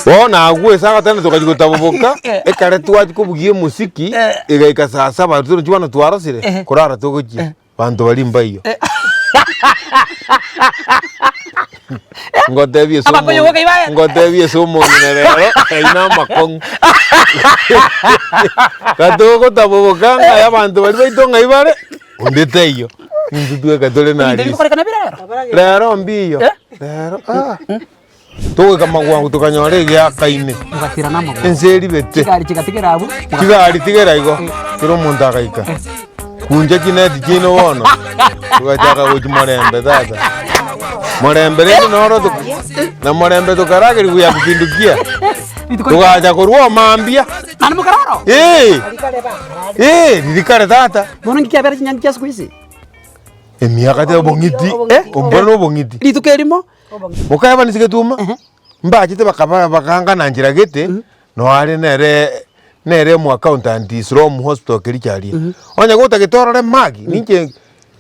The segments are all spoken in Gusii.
Bono agwo ase agotenda tokachia gotaboboka, ekere twachia kobugia emosiki, egaika saa saba torochi bono twarosire, korara togochia, banto baria mbaiyo. Ngotebie ase Abakoyo omo- boka ibaye. ngotebie ase omong'ina rero, ayio na amakong'u. Gatogotaboboka ng'a abanto baria baito ng'ai bare, onde taiyo, intwe tweka tore na Ebinto risi. bikorekana bire rero. Rero mbiyo, Eh? rero ah. Togoika magwango tokanyora egeakaine, Mogatira namagoro. ense eribete, Chigari chigatigera abwo. chigari tigera igo, kera omonto agaika. Kuncha chineti chiaino bono, togachaka gochia morembe tata. Morembe rende noro tok- na morembe tokaragerigwa ya kupindukia, Rituko togacha korwa mambia, Naende mokarara oo? eh, eh, riria kare tata. Bono nki kiabera chinyangi chia siku hizi? Emiaka te obong'iti, Eh? ombore na obong'iti. Rituko erimo, Mokaebanisia getuma, mbachete bakaba bakangana nchera gete, noare nere nere omo accountant Isilomu hospital Kericho aria. Onye gotagete orore Maggy, ninche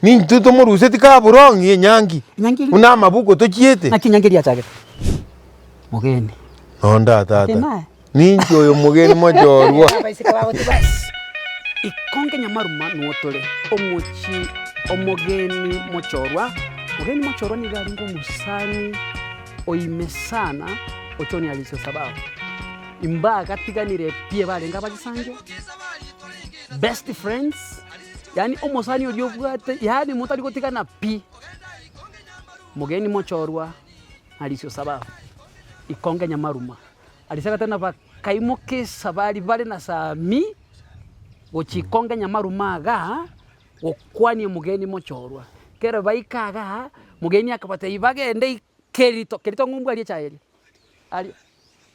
nintwe tomoruseti kaburong'i enyangi, Enyangi eria? buna amabuko tochiete. Naki enyangi eria yachagete? Mogeni. Nonda tata, Tinaye. ninche oyo mogeni mochorwa. Ikonge nyamaruma nigo tore, omochie omogeni mochorwa, mogeni mochorwa nigo arenge omosani oime sana ochoni Alice Osabao. Imbagatiganire pi barenge abagisangio, best friends, yaani omosani oria obwate yaani motari gotigana pi. Mogeni mochorwa Alice Osabao, ikonge nyamaruma. Alice agateba bakaimoka esabari bare na Sami gochia ikonge nyamaruma igaa, gokwania omogeni mochorwa. Ekero baika igaa, mogeni akabatebia bagende kerito, kerito ng'umbu aria echae eria, aria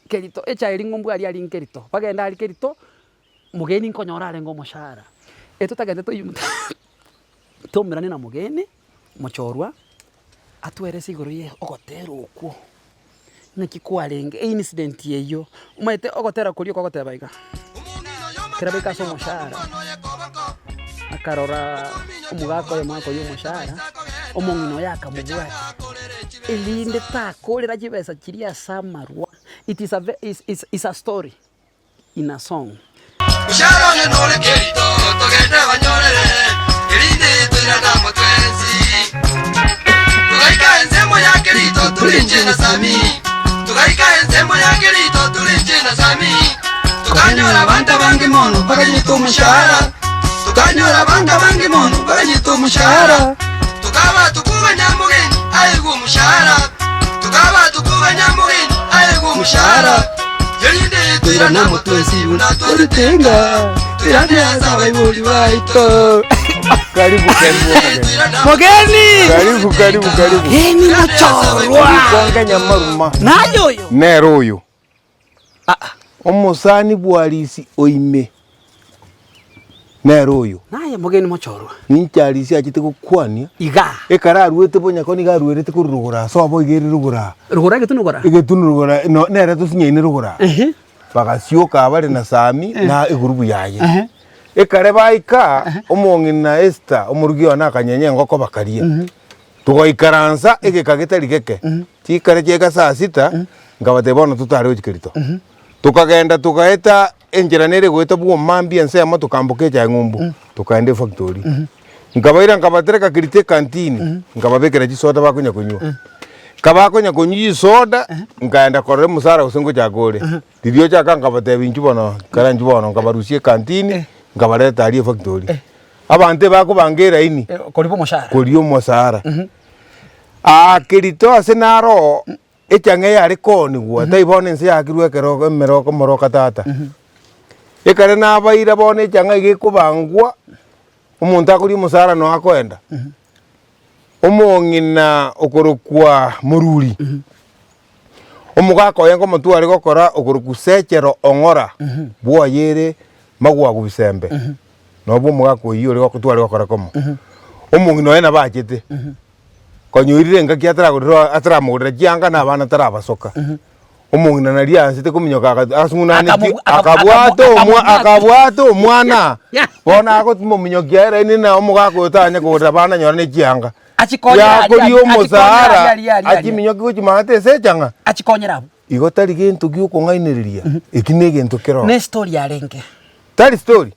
kerito echae eria ng'umbu aria arenge kerito, bagende aria kerito, mogeni nkonyora arenge omoshahara. Etotagete toywo toumerane na mogeni mochorwa, atwerese igoro ya ogotera okwo. Naki kwarenge eincident eyio, omanyete ogotera koria okogoteba iga, ekero baika ase omoshahara, akarora omogaka oyomo akoiywa omoshahara, omong'ina oye akamobwatia, erinde takorera chibesa chiria ase amarwa, it is a ve is is is a story. in a song. Omochara one nore kerito, togende banyorere, erinde toirane amo twensi. Togaika ensemo ya Kerito tore inche na Sami, togaika ensemo ya Kerito tore inche na Sami, tokanyora abanto abange mono baganyete omoshahara, tokanyora abanto abange mono baganyete omoshahara, tokaba tokoganya mogeni aegwe omoshahara, tokaba tokoganya mogeni aegwe omoshahara. Erinde toirane amo twensi buna twarutenge, toirane ase abaibori baito. Karibu karibu omogeni. Mogeni! Karibu karibu karibu. Mogeni mochorwa! Ikonge nyamaruma. Naye oyo! Nere oyo. Omosani bwarisi oime. Nere oyo. Naye mogeni mochorwa. Ninche Arisi achete gokwania. Iga. Ekero aruete bonyakoni nigo aruerete korwa rogoro ase obo iga ere rogoro aa. Rogoro egetunu rogoro aa? Egetunu rogoro aa, no nere tosinyaine rogoro aa. Ehe. Bagasioka abare na Sami na egurubu yaye. Ehe. Ekare baika, omong'ina Esther omorugi one akanyenya engoko bakaria. Togaikaransa egeka getari geke, chikare chiaika saa sita, nkabatebia bono totare gochia kerito. Tokagenda togaeta enchera nere egoeta bw'omambia ensemo tokamboka echae ng'umbu, tokaenda efactory. Nkabaira nkabatereka kerito ekantini, nkababekera chisoda bakonya konywa. Kabakonya konywa chisoda, nkaenda korora omosara gose ngochaka ore. Riria ochaka nkabatebia inchuo bono, kara inchuo bono, nkabarusia ekantini, nkabareta aria efactory. Abanto ebakobanga eraini, Koria omoshahara. koria omosara. Aa kerito ase naro oo. Echang'a eyare koonigwa, tai bono ense yaakirwe ekero emeroko omoroka tata. Ekere nabaira bono echang'a iga ekobangwa, omonto akoria omosara noo akoenda, omong'ina okorokwa moruri, omogaka oye nkomotware gokora okorokwa sechero ong'ora, bwoye ere magwagu bisembe, nobwo omogaka oyio ore tware gokora komo. Omong'ina oye nabo achete. Konya oirire engaki ataragorerwa ataramogorera chianga na abana tarabasoka. Omong'ina naria aansete kominyoka aga asung'unaneti Akamobu- aka- akabwata akamu- omwa akamobwata. akabwata omwana bono agomominyokia ere inde na omogaka oyo tanya kogorera abana nyora ne chianga. Achikonyere aria Yakoria aria, achikonyere omosara aria aria aria aria. achiminyoki gochia maate ase echang'a. Achikonyere abwo. Igo tari gento giokong'ainereria, eki negento keroo. Ne story yarenge. Tari story.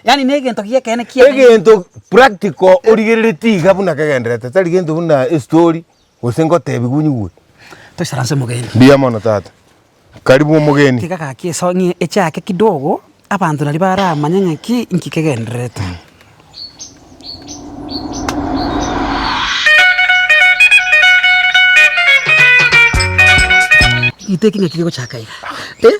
Yaani negento gi'ekeene kiarenge. Egento practical origereretie iga buna kegendererete, tari gento buna estory gose ngotebiwa onyigwe. Toisaranse omogeni. Mbuya mono tata. Karibu omogeni. Tiga gaki esong echake kidogo, abanto naria baramanye ng'aki inki kegendererete. Egento eke ng'aki kegochaka iga eh?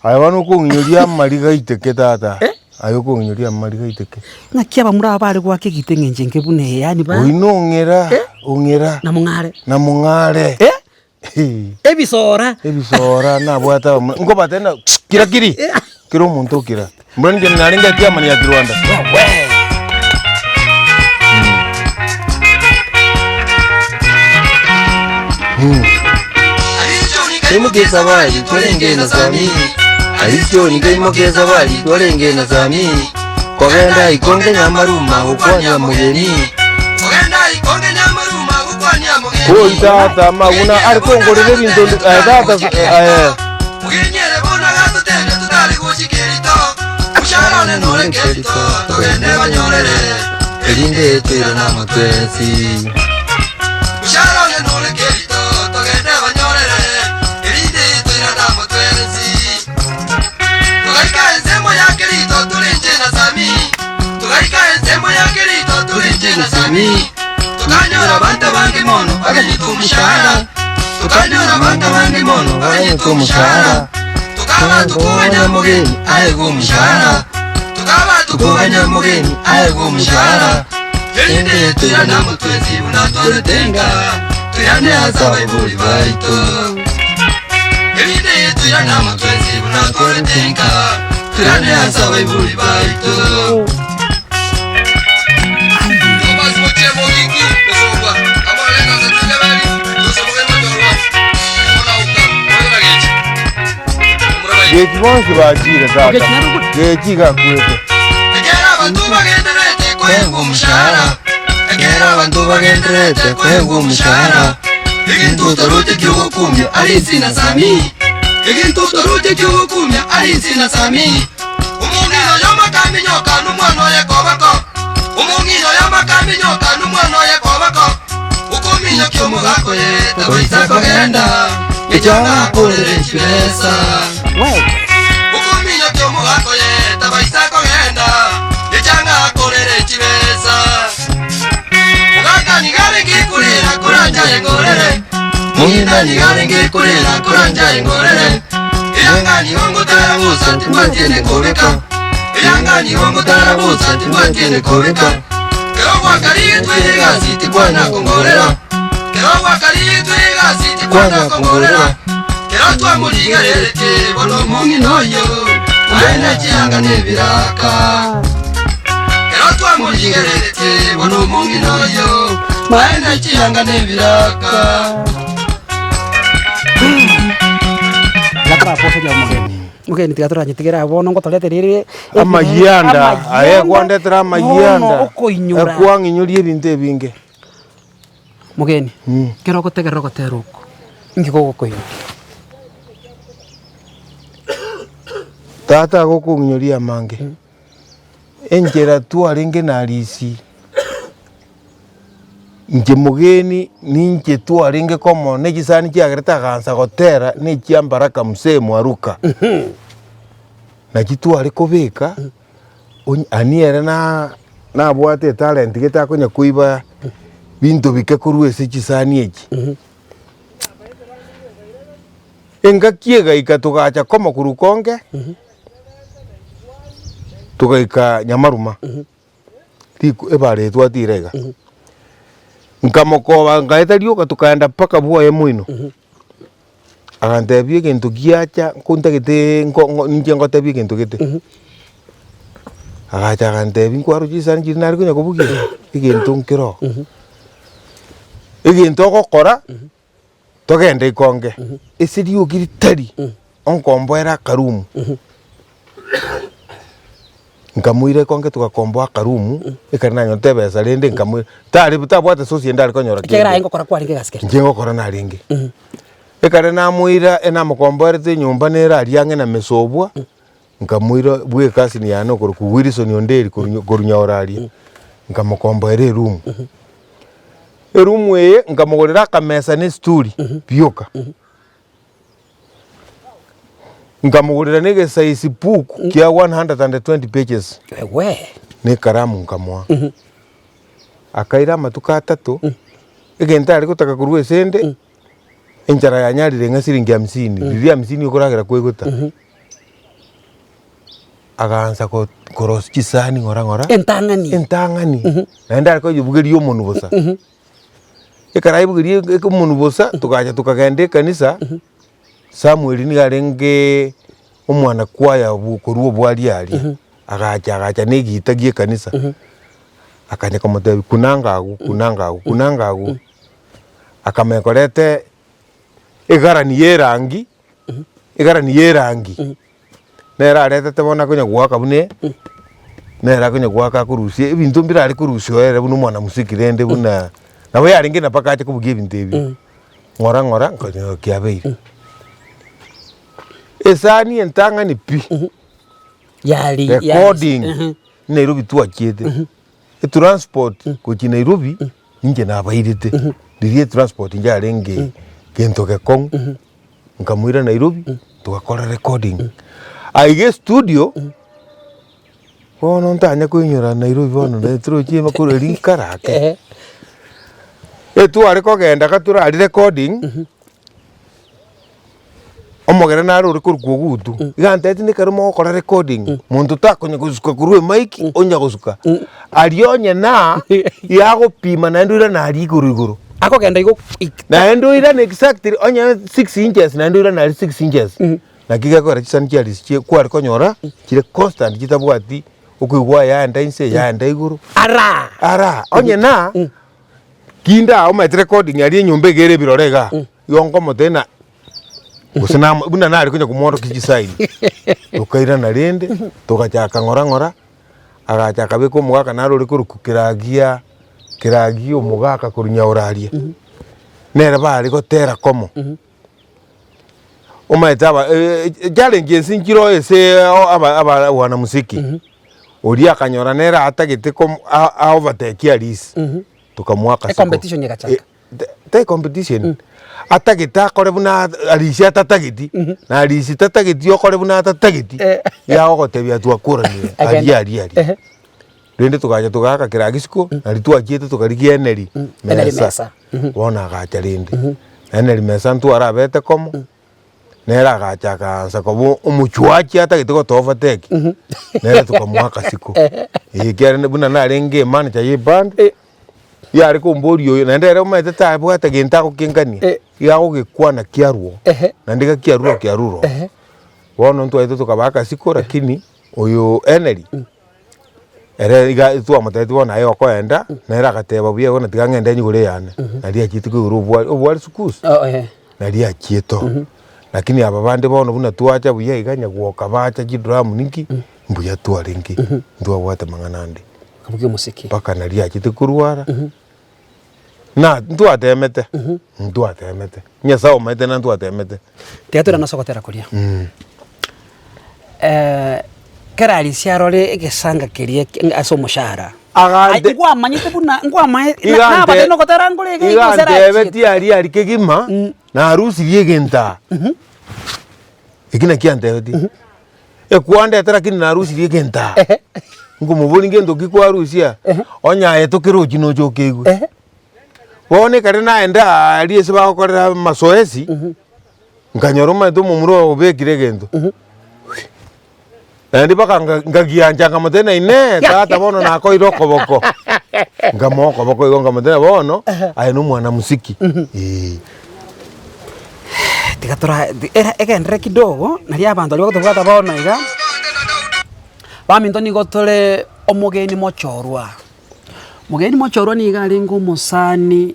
Aye bono okong'inyoria amariga aiteke tata, aye okong'inyoria amariga aiteke. Ng'aki abamura aba bare goaka egito eng'encho enke buna eye yaani ba Oyio nong'ira, ong'ira, namong'are namong'are. Eh? Ebisora. Ebisora nabwate abamura, nkobatebia ng'a kira kiri, kera omonto okira. Mbura inche narenge echairman ya Kirwanda. Kaimoka esabari twarenge na Sami, Alichoni kaimoka esabari twarenge na Sami, Kogenda ikonge nyamaruma gokwania mogeni. Koi tata amaguna are kongorera ebinto aye tata aye. Erinde toirane amatwensi. Tokanyora abanto abange mono baganyete omoshahara, Tokanyora abanto abange mono baganyete omoshahara, Tokaba tokoganya omogeni aegwe omoshahara, Tokaba tokoganya omogeni aegwe omoshahara, Erinde toirane amo twensi buna twarete nka, Toirane ase abaibori baito. Erinde toirane amo twensi buna twarete nka, Toirane ase abaibori baito. Gechi bonsi bachire tata. Gechi iga akwete. Ekero abanto bagendererete koegwa omoshahara, ekero abanto bagendererete koegwa omoshahara, egento otaroche kiogokumia Arisi na Sami, egento otaroche kiogokumia Arisi na Sami. Omong'ina oyo makaminyoka nomwana oye koboko, omong'ina oyo makaminyoka nomwana oye koboko, okominyokia omogaka oye tabaisa kogenda, ekiagera akorere chibesa. Okominyokia omogaka oye tabaisa kogenda, ekiagera akorere chibesa. Mogaka nigo arenge korera korancha engorere, mong'ina nigo arenge korera korancha engorere. Eyanga nigo ngotara bosa timbwatiene kobeka, eyanga nigo ngotara bosa timbwatiene kobeka. Kero gwakarigetwe egasi tikwana kongorera, kero gwakarigetwe egasi tikwana kongorera. Kero twamorigereretie bono omong'ina oyio, aye ne chianga na ebiraka. Kero twamorigereretie bono omong'ina oyio, aye ne chianga na ebiraka. Omogeni tiga toranyetigere abwo bono ngotoretere ere Amayianda, aye kwandetera amayianda, Bono okoinyora. ekwang'inyoria ebinto ebinge. Mogeni, ekero ogotegerera ogotera oko, inki gogokoinyora? Tata agokong'inyoria amange, enchera twarenge na Arisi, inche mogeni ninche twarenge komo na chisani chiagerete agansa gotera na echia Mbaraka Mzee Mwaruka. Nachi tware kobeka. Onye ani ere na nabwate etalent gete akonya koiba binto bike korwa ase chisani echi. Engaki egaika togacha komo korwa konge, togaika Nyamaruma, riku ebara eye twatira iga. Nkamokoba nkaeta rioka tokaenda mpaka bwoye moino. Agantebia egento giacha nko ntagete nko nko ninche ngotebie egento gete. Agacha agantebia nkwarwa chisani chiria nare konya kobugia, egento nkere oo. Egento ogokora, togende ikonge, ase riogi ritari, onkomboere akarumu. Nkamoira ekonge togakomboa akarumu, ekero nanyorete ebesa rende nkamoira, tari tabwate source ende are konyora Ekiagera aye kende. ngokora kwarenge egasi kere. Inche ngokora narenge. Ekare namoira enamokomboerete enyomba nere aria ang'e na Mesobwa, nkamoira bwa ecousin yane okorokwa Wilson Onderi korwa korwa Nyaora aria, nkamokomboera eroom. Eroom eye nkamogorera akamesa na esituri bioka. Nkamogorera na egesize book kia 120 pages Ewe. na ekaramu nkamoa. Akaira amatuko atato, egento are gotaka korwa ase ende, enchara yanyarire ng'a siringi hamsini, riria hamsini okoragera kwaigota, agaansa ko korosia chisani ng'ora ng'ora, Entang'ani. entang'ani, naende are koyebugeria omonwe bosa. Ekero ayebugeria eke omonwe bosa, togacha tokagenda ekanisa, Samuel nigo arengeee omwana kwaya bwo korwa obwari aria, agacha agacha na egita gie ekanisa, akanya komotebia kunanga agwo kunanga agwo kunanga agwo, akamanya koreta egarani ya erangi, egarani ya erangi, nere aretete bono akonya goaka buna nere akonya goaka akorusia ebinto mbire are korusia ere buna omwanamuziki rende buna, nabo yarenge na mpaka ache kobugia ebinto ebio. Ng'ora ng'ora nkonyora kiabeire. Esani entang'ani pi, Yari recording Nairobi twachiete, etransport gochia Nairobi ninche nabairete, riria etransport yarenge gento gekong'u, nkamoira Nairobi togakora recording. Aiga estudio, bono ntanya koinyora Nairobi bono torochi korwa erio nkarake. Etware kogenda gatorari recording, omogere nare ore korokwa Ogutu, iga antebetie na ekero mogokora recording, monto takonya gosuka korwa emic onya gosuka, aria onye na yagopima naende oirane aria igoro igoro. Akogenda igo Naende oirane exactly onye six inches naende oirane aria six inches. Naki gekogera chisani chia risi chie kware konyora chire constant chitabwati okoigwa yaenda inse yaenda igoro. Araa! Araa, onye na kinde aa omanyete recording aria enyomba iga ere ebirore igaa, igo nkomotebia ng'a gose namo buna nare konya komworokia chisign, tokairana rende, togachaka ng'ora ng'ora, agacha akabeka omogaka naro ore korokwa keragia keragia omogaka korwa nyaura aria, nere bare gotera komo. Omanyete aba challenge ense nchire ase aba aba wanamuziki, oria akanyora nere atagete kom a- a overtake Alice, tokamoa akasiko. Ecompetition egachaka. Eh, te- te competition, atagete akore buna Alice atatageti, na Alice tatageti okore buna atatageti, Eh. yagogotebia twakoranire Agenda. aria aria aria. Ehe. Rende togacha togaaka kera gisiko, nari twachiete tokarigia Henry Henry Mesa. Mesa. Bono agacha rende, Henry Mesa ntware abete komo, nere agacha akaansa koba omochwachi atagete gotoa overtake, nere tokamoa akasiko. Eh, ekiagera buna narenge emanager ya eband, yare komboria oyo, naende ere omanyete tabwate gento agokengania, Eh. iga agogekwana kiarwo, Ehe. naende iga kiarure kiarure oo. Bono ntwaete tokabaa akasiko lakini, oyo Henry. Ere iga twamotebetie bono aye okoenda, nere agateba buya bono tiga ng'ende nyigure eyane, nari achiete koigora obwari, obwari sukusi, Oh, eh. nari achiete oo. Lakini aba bande bono buna twacha buya iga nyagwoka bacha chidrum ninki, mbuya twarenge, ntwabwate mang'ana ande. Akabugia omosiki. Mpaka nari achete korwara, na ntwatemete, ntwatemete, Nyasaye omanyete na ntwatemete. Tiga toirane ase ogotera koria. Kera arisia arore egesanga keria ki- ase omoshahara. Agante- Ai, nkwamanyete buna nkwamae Iga na- nabate nte- nogotera nkore iga iga iga gose arachiete. antebetie aria aria kegima, narusirie egento aa. Eki nakio antebetie, ekwandete lakini narusirie egento aa. Nkomoboria ngento ki kwarusia, onye aye tokerochi noche okeigwe. Bono ekero naenda aaria ase bagokorera amasoesi, nkanyora omanyete omomura oyo obekire egento, naende mpaka nka- nkagiancha nkamotebia ng'a inee tata bono nakoire okoboko, nkamoa okoboko igo nkamotebia bono, aye na omwana mosiki, eh. Tiga tora era egenderere kidogo, naria abanto baria bagotobwata bono iga, baminto nigo tore omogeni mochorwa. Mogeni mochorwa nigo arenge omosani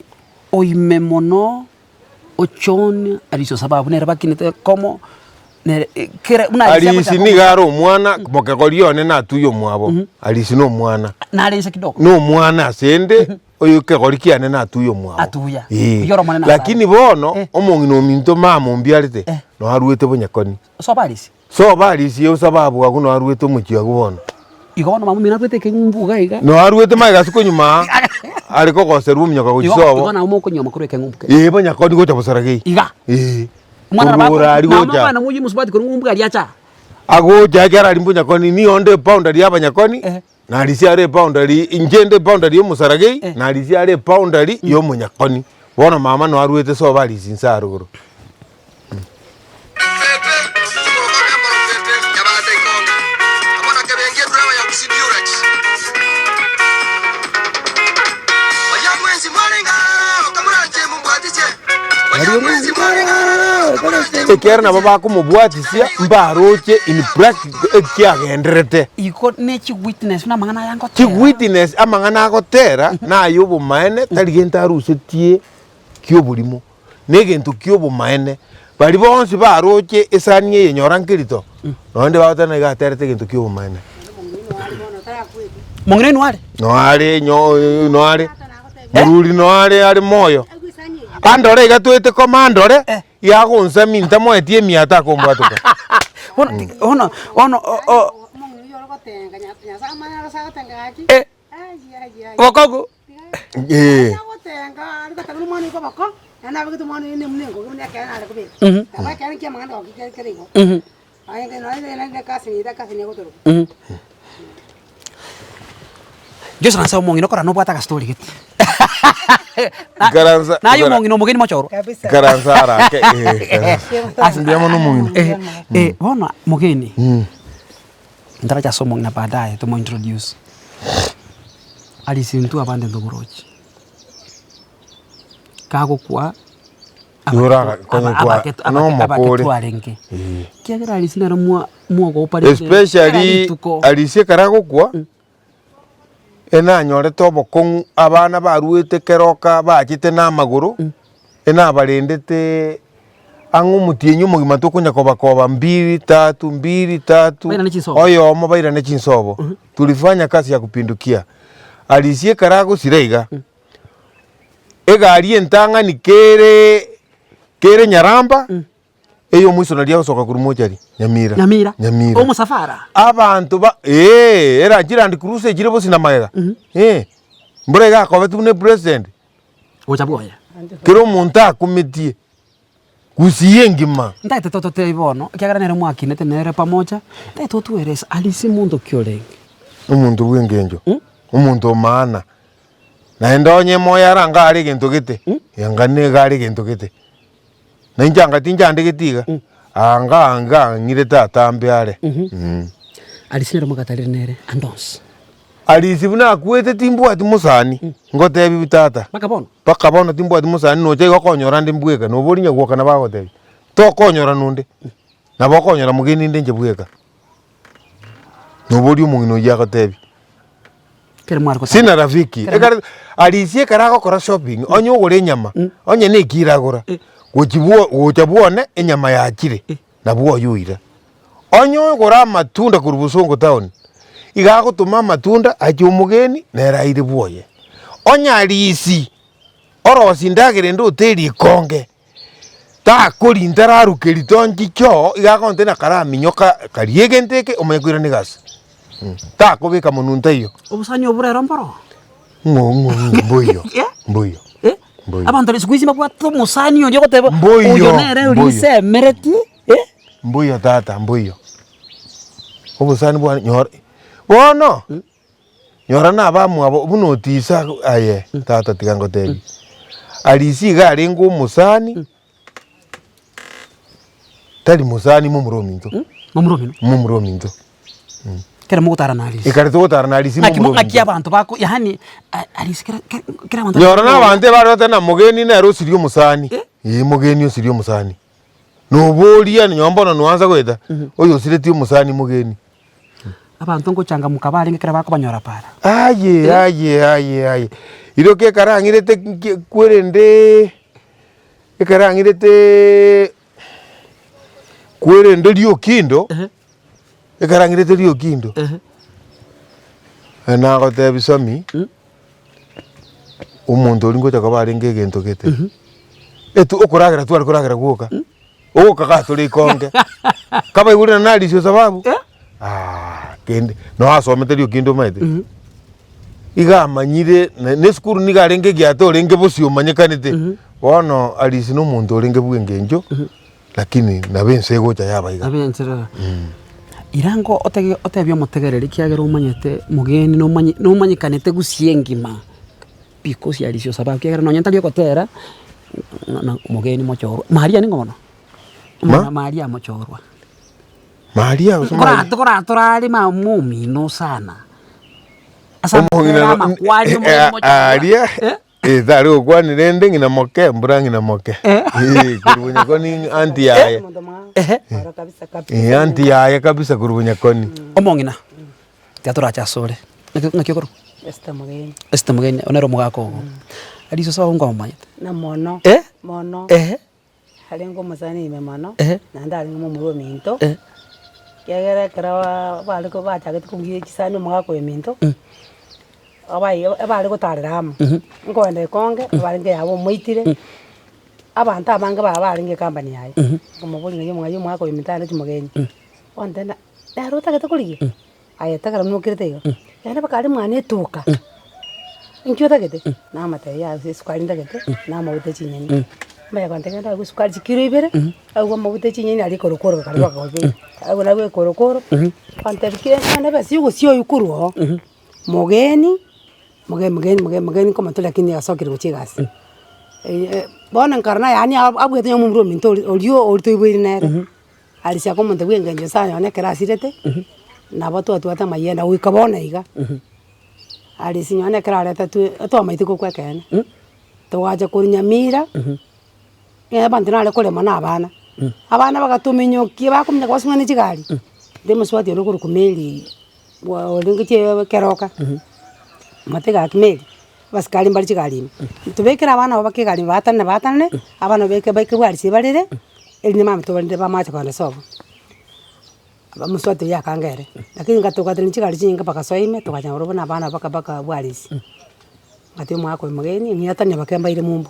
oime mono, o John Ariso sababu nere bakinete komo. Nere kera buna Arisi Arisi agochaka nigo are omwana, mokegori one natuya omwabo, Arisi nomwana. Nare inse kidogo. Nomwana ase ende, oyo ekegori kiane natuya omwabo. Atuya. Ee. Oyio ore omonene ase Lakini bono, Eh. omong'ina ominto mama ombiarete, Eh. noaruete bonyakoni. Soba Arisi. Soba Arisi osababu agwo noaruete omochie agwo bono. Igo bono mama omino aruete ekeng'umbu iga iga. Noaruete magega ase konyuma aa, are kogoserwa omonyoka gochia Igo sobo. igo nabo mokonywa korwa ekeng'umbu keria. Ee bonyakoni gocha bosaragei. Iga. Ee. Omwana nabo Korwa orari nabo gocha. omwana moyio omosubati korwa ng'umbu aria acha. Agocha ekero aria mbonyakoni nigo onde eboundary ya abanyakoni, Eh. na arisia are eboundary inche inde eboundary ya omosaragei, Eh. na arisia are eboundary ya omonyakoni. Bono mama no arwete sobo arisia inse aroro. Ekiagera nabo bakomobwatisia mbaroche in practical ekiagenderete. Igo ne chiwitness buna amang'ana aya ngotera. Chiwitness amang'ana agotera naye obomaene tari gento arusetie kioborimo, na egento kiobomaene. Baria bonsi baroche esani eye nyora nkerito, nonye bagoteba ng'a iga aterete egento kiobomaene. Mong'ina oino are? Noare nyo noare. Moruri noare are moyo. Andore iga toete koma andore, Eh. yagonsamia ntamoeti emiato takombwatoka. Bono ti- bono bono o- o- Eh. Bokongu. Eh. Mhm. Mhm. Mhm. Joshua nase omong'ina okora nobwate agastori gete. Ikaransa- Naye ikara- omong'ina omogeni mochorwa. Ikaransa arake, eh, ikaransa. Mbuya mono omong'ina. Eh, eh, bono mogeni, ntaracha ase omong'ina baadaye tomo introduce. Arise intwe abande ntomorochi. Kagokwa. Igo oraga konya kwa nomokore. Twarenge. Eh. Ekiagera Arisi nere mwa mwogoparete kera Especially rituko. Arisi ekero agokwa, enanyorete obokong'u abana baruete keroka bachete na amagoro, enabarendete ang'e omotienyi omogima tokonya kobakoba mbili tatu mbili tatu, Bairane chinsobo. oyomo bairane chinsobo. Tulifanya kazi ya kupindukia. Arisi ekero agosira iga. Egari entang'ani kere kere Nyaramba, eyomoiso naria agosoka korwa mochari, Nyamira. Nyamira. Nyamira. Omosafara. Abanto ba eeh era chiland cruiser chire bosio na magega, eh, mbura iga akobeti buna epresident, Gocha bwoye. kera omonto akometie, gusii engima. Ntaete tototebie bono, ekiagera nere mwakinete nere pamoja, ntaete otuerese arise monto ki orenge. Omonto bw'engencho, omonto o maana. Naende onye moyo arange are egento gete, anga nigo are egento gete. Na inche anga tinchandegeti iga, anga anga ang'irete atambe are. Arisi nere mogatarire nere ande onsi. Arisi buna akwete timbwati mosani, ngotebiwu tata. Mpaka bono? Mpaka bono timbwati mosani nocha iga okonyora nde mbweka, nobori nyagwoka nabo agotebia, tokonyora nonde, nabo okonyora mogeni inde inche bweka. Nobori omong'ina oyio agotebia. Sina rafiki, ekero arisia ekero agokora shopping, onye ogora enyama, onye na ekiro agora, gochi bwo gocha bwone enyama yachire, nabwo oywo oira. Onye ogora amatunda korwa bosongo town, iga agotoma amatunda ache omogeni, nere aire bwoye. Onye arisi, orosie endagera ende hoteli ekonge. Takorinta araruke ritonki choo, iga agontebia na karaminyoka karie egento eke omanye koirana egasi. Takobeka monwe ntaiyo. Obosani obwo rero mboro? Ng'o ng'o ng'o mboiyo, Eh? mboiyo, Eh? mboiyo. Abanto siku hizi mbabwate omosani oria ogoteba Mboiyo, oyo nere mboiyo. orisemeretie, eh? Mboiyo tata, mboiyo. Obosani bwane nyora, bono, nyora na abamwabo buna otisa aye tata tiga ngotebie, Arisi iga arenge omosani, tari mosani momura ominto, Momura omino? momura ominto. Ekero mogotara na Arisi. Ekero togotara na Arisi Ng'aki momura mo- ng'aki ominto. abanto bako yaani a- Arisi kera kera kera abanto Nyora na abanto ebare goteba ng'a mogeni nere osirie omosani, Eh? eh mogeni osirie omosani. Noboria nonye mbono noansa goeta, oyo osiretie omosani mogeni. Abanto ngochangamoka barenge ekero bakobanyora para. Aye aye aye aye, iroka ekero ang'irete nki kwerendeee, ekero ang'ireteeee. Kwerende riokindo, ekero ang'irete riokindo, nagotebia Sammy, omonto oria ngocha koba arenge egento gete, etu okoragera tware koragera gwoka, ogokaga tore ikonge, kabaigure na narisia osababu, aah kende, noo asomete riokindo omanyete, iga amanyire na na esukuru nigo arenge egiata orenge bosio omanyekanete, bono Arisi na omonto orenge bwa eng'encho. Lakini nabo ense egocha yaba iga. Nabo ense rora. Irango otege otebie omotegereri ekiagera omanyete mogeni nomanye nomanyekanete gusii engima because ya risio sababu ekiagera nonye ntari ogotera na mogeni mochorwa. Maria ning'o bono? Ma? Maria mochorwa. Maria gose Maria. Kora torare mama omino sana. Ase Omong'ina amatera no- amakwani omogeni mochorwa. aria Eh? Eh, tari gokwania rende ng'ina moke, mbura ng'ina moke. Eh. Eh, korwa bonyakoni aunty yaye. Omonto mwao. Ehe. Oro kabisa kabisa. Eh, aunty yaye kabisa korwa bonyakoni. Omong'ina, tiga torache asore, naki naki okorokwa? Esther Mogeni. Esther Mogeni, one ere omogaka ogo. Aria iso nkomomanyete. Na mono. Eh? Mono. Ehe. Arenge omosani ime mono, Ehe. naende arenge momura ominto, Eh. ekiagera ekero bare ko bachagete kobugia chisani omogaka oyo ominto, abai ebare gotarera amo, nkoenda ekonge, ebarenge yabo omoitire, abanto abange baba barenge ecompany yaye, nkomoboria ng'ai ng'ai omogaka oyo ominto aye naki mogeni, ontebia ng'a nere otagete korigia. Aye tegera buna okirete iga, yaani mpaka aria mwane etuka, inki otagete? Namotebia yaya esukari ntagete, na amaguta e chinyeni. Amanye gontebia genda agwo esukari chikiro ibere, agwo amaguta e chinyeni aria ekorokoro kare bakagobeka, agwo nabwo ekorokoro, ontebia kera ekero ebesa ya ogosia oywo korwa oo, mogeni, mogeni mogeni mogeni mogeni nkomotoria lakini asokire gochia egasi. Bono nkarora yaani abwate onye momura ominto oria oria oria toiboire nere. Arisia komonto bw'engencho sana nonya ekero asirete, nabo twatwate amayenda goika bono iga. Arisia nonya ekero aretetwe twamaete gokwa ekeene, togacha korwa Nyamira, ekero abanto nare korema na abana, abana bagatominyokia bakominyoka basung'ane ne chigari, rende omosubati onde okorokwa Mary bwa orenge chie keroka, omanyete gaki Mary, abasikari mbare chigari ime, tobekere abana aba bake egari ime baatanane baatanane, abana beke baike bwarisia barere. Erinde mambia tobarinde bamache kogenda sobo, mosubati oyio akanga ere, lakini ngatokwaterania chigari chinyinge mpaka soa ime, togacha nabarobwo na abana mpaka mpaka bwarisi. Ngatiga omogaka oyo omogeni, ng'iatania bake mbaire mumbu,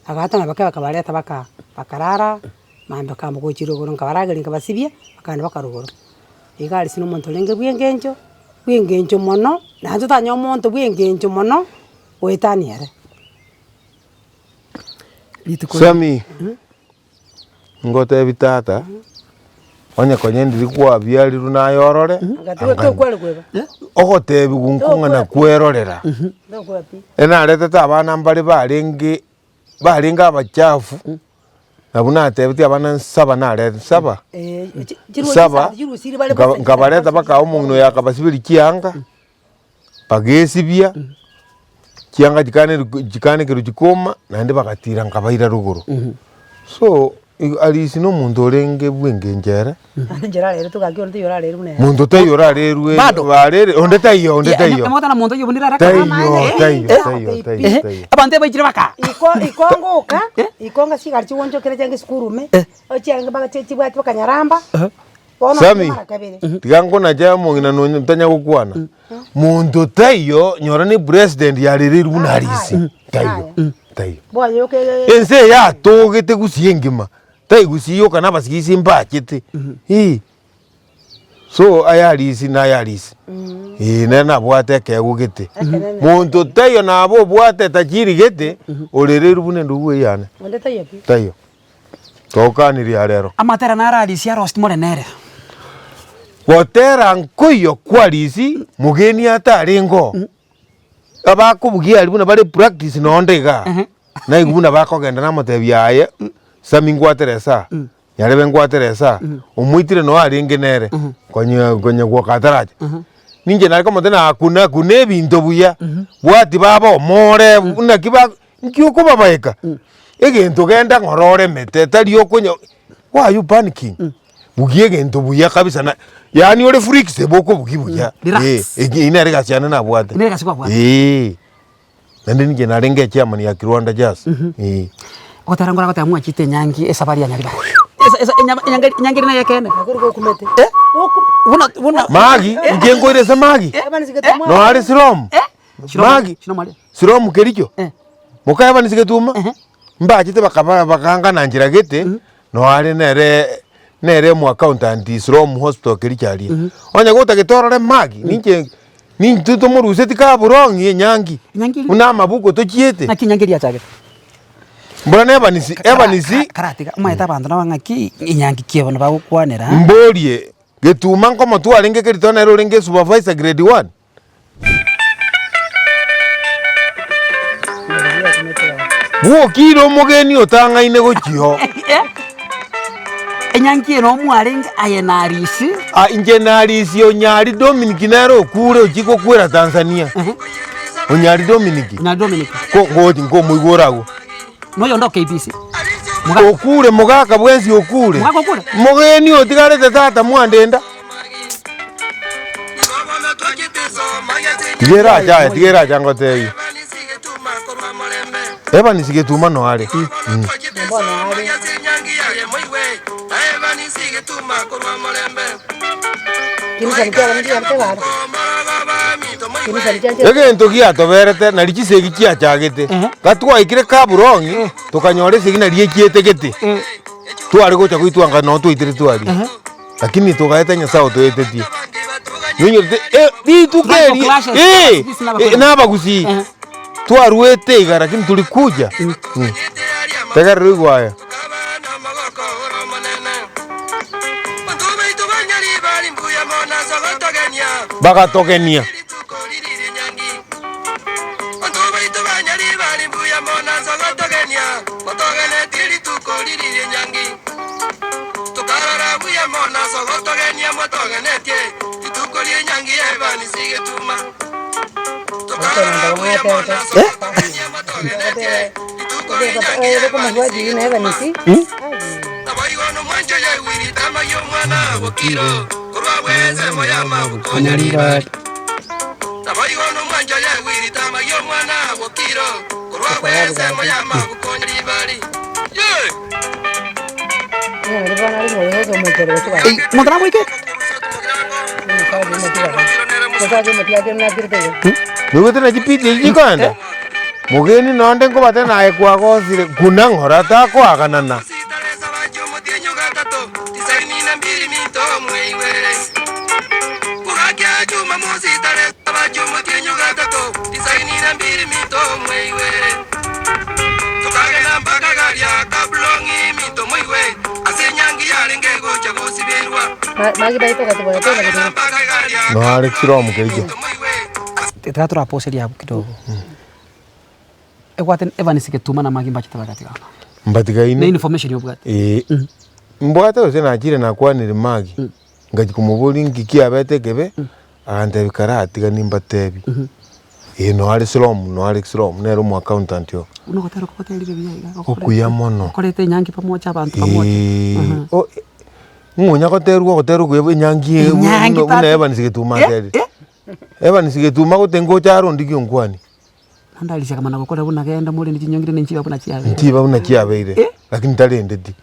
agaatana bake bakabareta baka bakarara, mambia bakamba gochia rogoro nkabarageria nkabasibia, bakagenda mpaka rogoro. Iga arisi na omonto orenge bwa eng'encho, bwa eng'encho mono, naende totanyora omonto bwa eng'encho mono, goetania ere. Sami, ngotebi tata, onye konya ndiri kwabiarirwe naye orore, ogotebiwa nkong'ana kwerorera. Enaretete abana mbare barenge barenge abachafu, nabwo natebetie abana nsaba narete nsaba, nsaba, nkabareta mpaka omong'ina oyo akabasiberia chianga. Bagesibia, chianga chikaneru chikanekerwa chikoma, naende bagatira nkabaira rogoro. So, igo Arisi na omonto orenge bw'engencho ere, monto taiyo orarerwe Bado. barere onde taiyo onde taiyo. Emotana monto oyio buna Taiyo taiyo taiyo taiyo taiyo. Abanto ebaichire baka. Iko iko ngoka, iko nga chigari chigoonchokera chiange esukuru ime, ochiange mpaka chibwate mpaka Nyaramba. Sammy, tiga nkonache omong'ina nonya ntanya gokwana, monto taiyo nyora ne president yarereirwe buna arisi, taiyo taiyo. Ense eye yatogete gusii engima, tai gusii yoka na abasigisi mbachete, eh. So aya arisi na aya arisi, eh nere nabwate ekeegwa gete, monto taiyo nabo obwate tajiri gete, orereirwe buna endugu eywo yane, taiyo. Togokanirie arero. Amatera naro Arisi arosetie more nere. Gotera nkoiyo kw'Arisi mogeni atarenge oo. Abakobugia aria buna bare practice nonde igaa, naigwe buna bakogenda namotebia aye, Sammy ngwatere esaa, Nyarebe ngwatere esaa, omoitire noo arenge nere, konya konya gwoka ataracha. Ninche nare komotebia nakuna kuna ebinto buya, bwati baba omore, naki ba Nki okobabaeka? Egento genda ng'ora oremete tari okonya why are you panicking? Bugia egento buya kabisa na yaani ore flexible okobugia buya. Relax. Eh, eki eyio nere egasi yane nabwate. Nere egasi kwabwate. Eh. Naende ninche narenge echairman ya Kirwanda Jazz. Eh. Ogotera nkore agoteba mwachete enyangi esabari ya Nyaribari. esa enyama enyangeri enyangeri naye ekeene. Nakori gokumete. Eh? Goku- Buna buna Magi, inche nkoire ase Magi? Noare Silomu? Magi, Shilomari. Silomu Kericho? Eh. Moka Evans Getuma? Ehe. Mbachete bakaba bakangana nchera gete, noare nere nere omo accountant Silomu hospital Kericho aria. Onye gotagete orore Magi, ninche nintwe tomoruseti kaburong'i enyangi, Enyangi eria? buna amabuko tochiete. Naki enyangi eria yachagete? Mbora na Evans, Evans Karatiga, omanyete abanto nabo ng'aki enyangi ki bono bagokwanera. Mborie, Getuma nkomotwa arenge Kerito nere orenge supervisor grade one? Bwokire omogeni otang'aine gochia oo. Enyangi eye nomwarenge aye na Arisi. Ah, inche na Arisi Onyari Dominic nere okure ochie gokwera Tanzania. Onyari Dominic. Onyari Dominic. Ko ngochi nkomoigora agwo. Noyonde o KBC. Mogaka. Okure mogaka bwensi okure. Mogaka okure? Mogeni otigarete tata mwandenda. Tiga erache aye, tiga erache ngotebie. Evans Getuma no are. Egento giatoberete nari chisegi chiachagete, gatwaikire Kaburong'i, tokanyora esegi nari echiete gete, tware gocha goitwa nka noo twaitire twaria. Lakini togaeta Nyasaye otoetetie. Noinyorete eh, rituko Tribal eri clashes, eh, Abagusii na eh, na abagusii Eh. twaruete iga lakini tulikuja Mm. Tegerera oigwe aya. Bagatogenia. Omonto namoikete? Noigwete na chipiti echi chikoenda? Mogeni nonde nkobate naye kwagosire kuna ng'ora takoaganana. Noare chiromo kericho. Tiga toraposeria abwo kidogo. Egwate Evans Getuma na Maggie mbachete bagatigana. Mbatigaine. Ne information obwate. Ee. Mbwate gose nachire nakwanire Maggie, ngachia komoboria nki kiabete ekebe, agantebia karatiga nimbatebi. Ee noare Silomu, noare Silomu, nere omo accountant oo. Buna ogotera okwo goterire buya iga. Okuya mono. Okoreta enyangi pamoja abanto pamoja. Ee, o ng'o onya goterwa ogotera okuya bwa enyangi eye Enyangi buna tata. Evans Getuma aterire. Evans Getuma gote ngocha are ondigie onkwani. Naende arisia akamana gokora buna genda morende chinyongire ne nchiba buna chiabeire. Nchiba buna chiabeire, lakini tarendeti.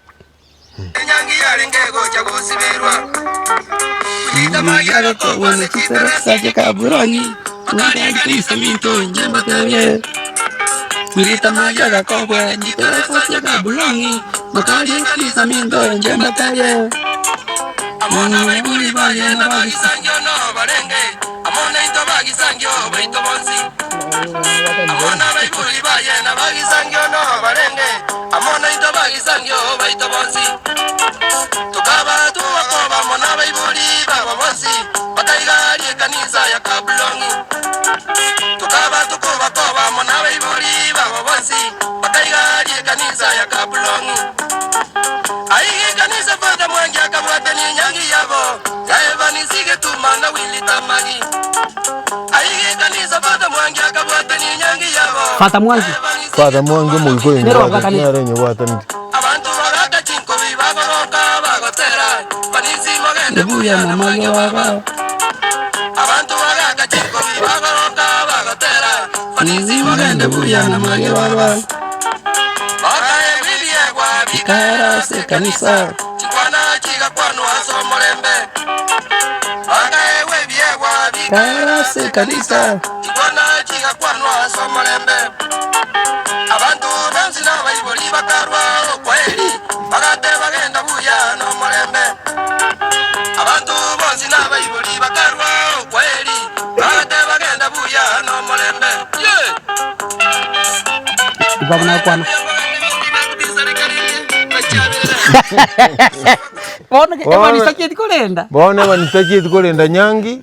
Fata Mwangi. Fata Mwangi omoika oyo Nere nyebwate- obwataneti. nere onyebwataneti. Tara ase ekanisa. Igo abwo nakwana. Bono Bono- ebanisa chieti korenda. Bono ebanisa chieti korenda nyangi,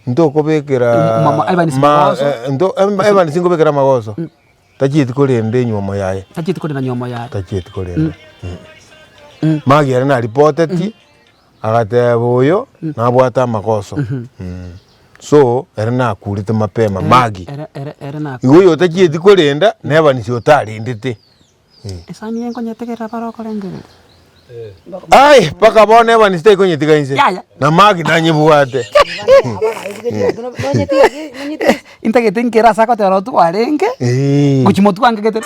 ntokobekera Mama, ebanisa ma- magoso. eh, nto- em- ebanisa nkobekera amagoso, tachieti korenda enywomo yaye, Tachieti korenda nywomo yaye. tachieti korenda. Magi ere naripoteti, agateba oyo, nabwate amagoso. So, ere nakurete mapema Magi. Ere ere ere na Igo oyo otachieti korenda, na ebanisa otarendete. Esani eye nkonyetegerera bare okorengereria. Ai, mpaka bono ebanisa tekonyetiga inse, Yaya. na Magi nanyebwate. Intagete nkere ase agoteba nabo twarenge, Eeh. gochia motwe angegete.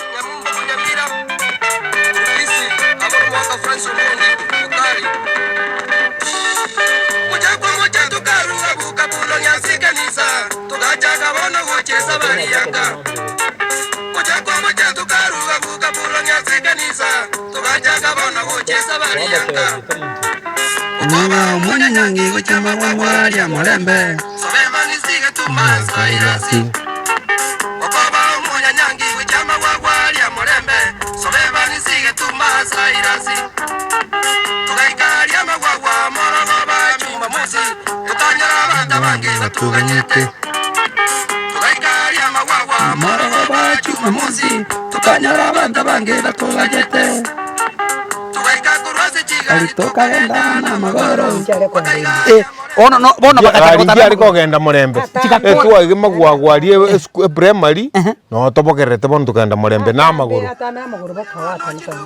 Bono no bono Gari bagachaka nchiare gotana kogenda morembe Chigakora. etwage magwagwa aria esuku eprimary noo tobokererete bono tokagenda morembe na amagoro. Atame amagoro bakawatanisana.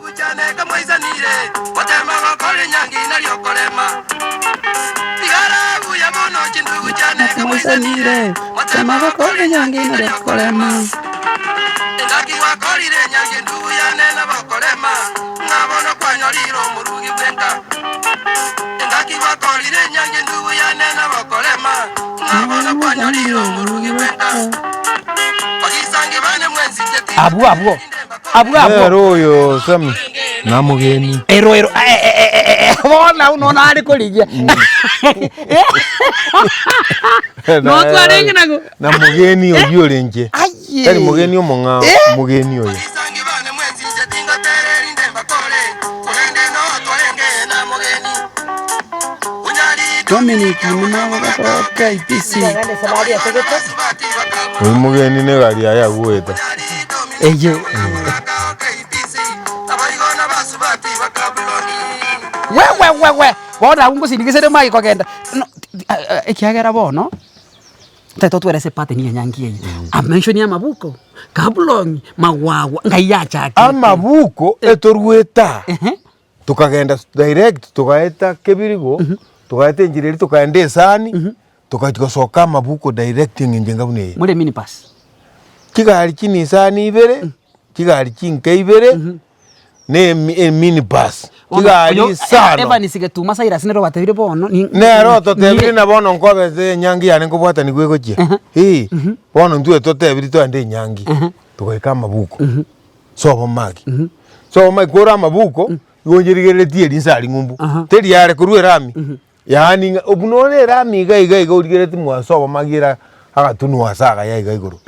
Abwo abwo abwo abwo Nere oyo Sammy namogeni. Ero ero eh, eh, eh, eh, eh, bono abwo nono are korigia Notwarenge nago Namogeni oyio orenche. Aye. Tari mogeni omong'ao, mogeni oyo. Bagende sabari ase gete. Oyo mogeni na egari yaye agoeta. Eye. We we we we bono abwo ngosindigesere mai kogenda no ekiagera bono tari totwere ase pattern ya enyangi eye amention ya amabuko kabulong'i magwagwa ngai yachakete. Amabuko etorwete aa, Ehe. tokagenda direct togaeta kebirigo, togaeta enchera eria tokaenda esani, tokachia gosoka amabuko direct eng'encho enga buna eye. More minibus. Chigari chinisani ibere, chigari chinke ibere, na emi eminibus, chigari isano. Evans Getuma Cyrus nere obatebire bono ni- Nere ototebire na bono nkobete enyangi yane nkobwatanigwa egochia, eh, bono intwe totebiri toende enyangi, togaika amabuko, sobo magi, sobo magi kore amabuko, igo onye-rigereretie rinsa aria ng'umbu, teri are korwa erami, Yaani ng'a buna ore erami iga iga iga origeretie mwasobo magiira agatunwa ase agaya iga igoro.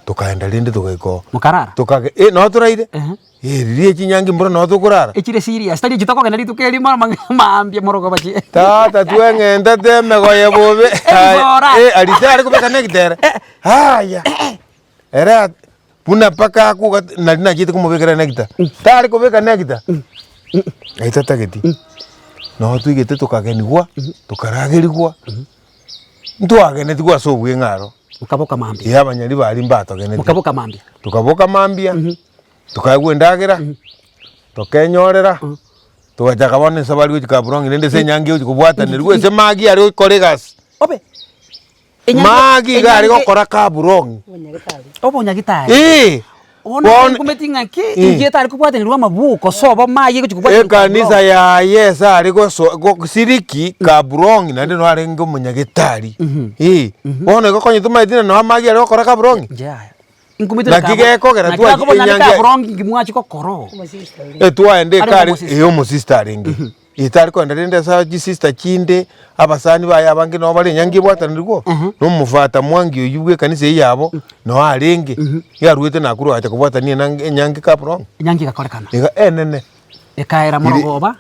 Tokaenda rende togaika oo. Mokarara? Tokage eh noo toraire, Ehe. eh riria chinyangi mboro noo tokorara. Echire serious, tari echi tokogenda rituko erimo amang'ana maambia morogoba chi. Tata tweng'entete emegoye bobe, Ebisora. eh aria tari kobeka na egitere, haya, ere at- buna mpaka akoga nari nachiete komobekera nectar, tari kobeka nectar, aye tatageti, noo toigete tokagenigwa, tokaragerigwa, ntwagenetigwe ase obweng'e aro, Mokaboka mambia. eh abanyari baria mbatogeneti. Mokaboka mambia. Tokaboka mambia, tokaegwa endagera, tokenyorera, togachaka bono esabari gochia Kaplong rende ase enyangi egochia kobwatanerwa ase magi aria gokora egasi. Obe. Magi iga are gokora Kaplong. Obonyagitari. Eeh. Bono Bono- nkumeti ng'aki, Eh. inche etari kobwatanirwa amabuko sobo maye egochi kobwatanigwa Ekanisa yaye ase are goso gosiriki Kabrong'i naende noo arenge omonyagetari. Eh, bono igo konya tomaeti na noo amagi are gokora Kabrong'i. Inche yaya. Nkumeti Naki gekogera naki twachi bakobona naende enyangi- Kabrong'i inki mwachi gokora oo. Omosista oria. Etwaenda Arenge ekare omosista. eh omosista arenge. Etari kogenda rende ase chisista chinde, abasani baye abange nabo bare enyangi ebwatanirwe oo, na omofata mwangi oyio bwa ekanisa eyio yabo, noo arenge, iga arwete Nakuru agacha kobwatania enang enyangi Kaplong. Enyangi egakorekana. Iga enene. Ekaera morogoba.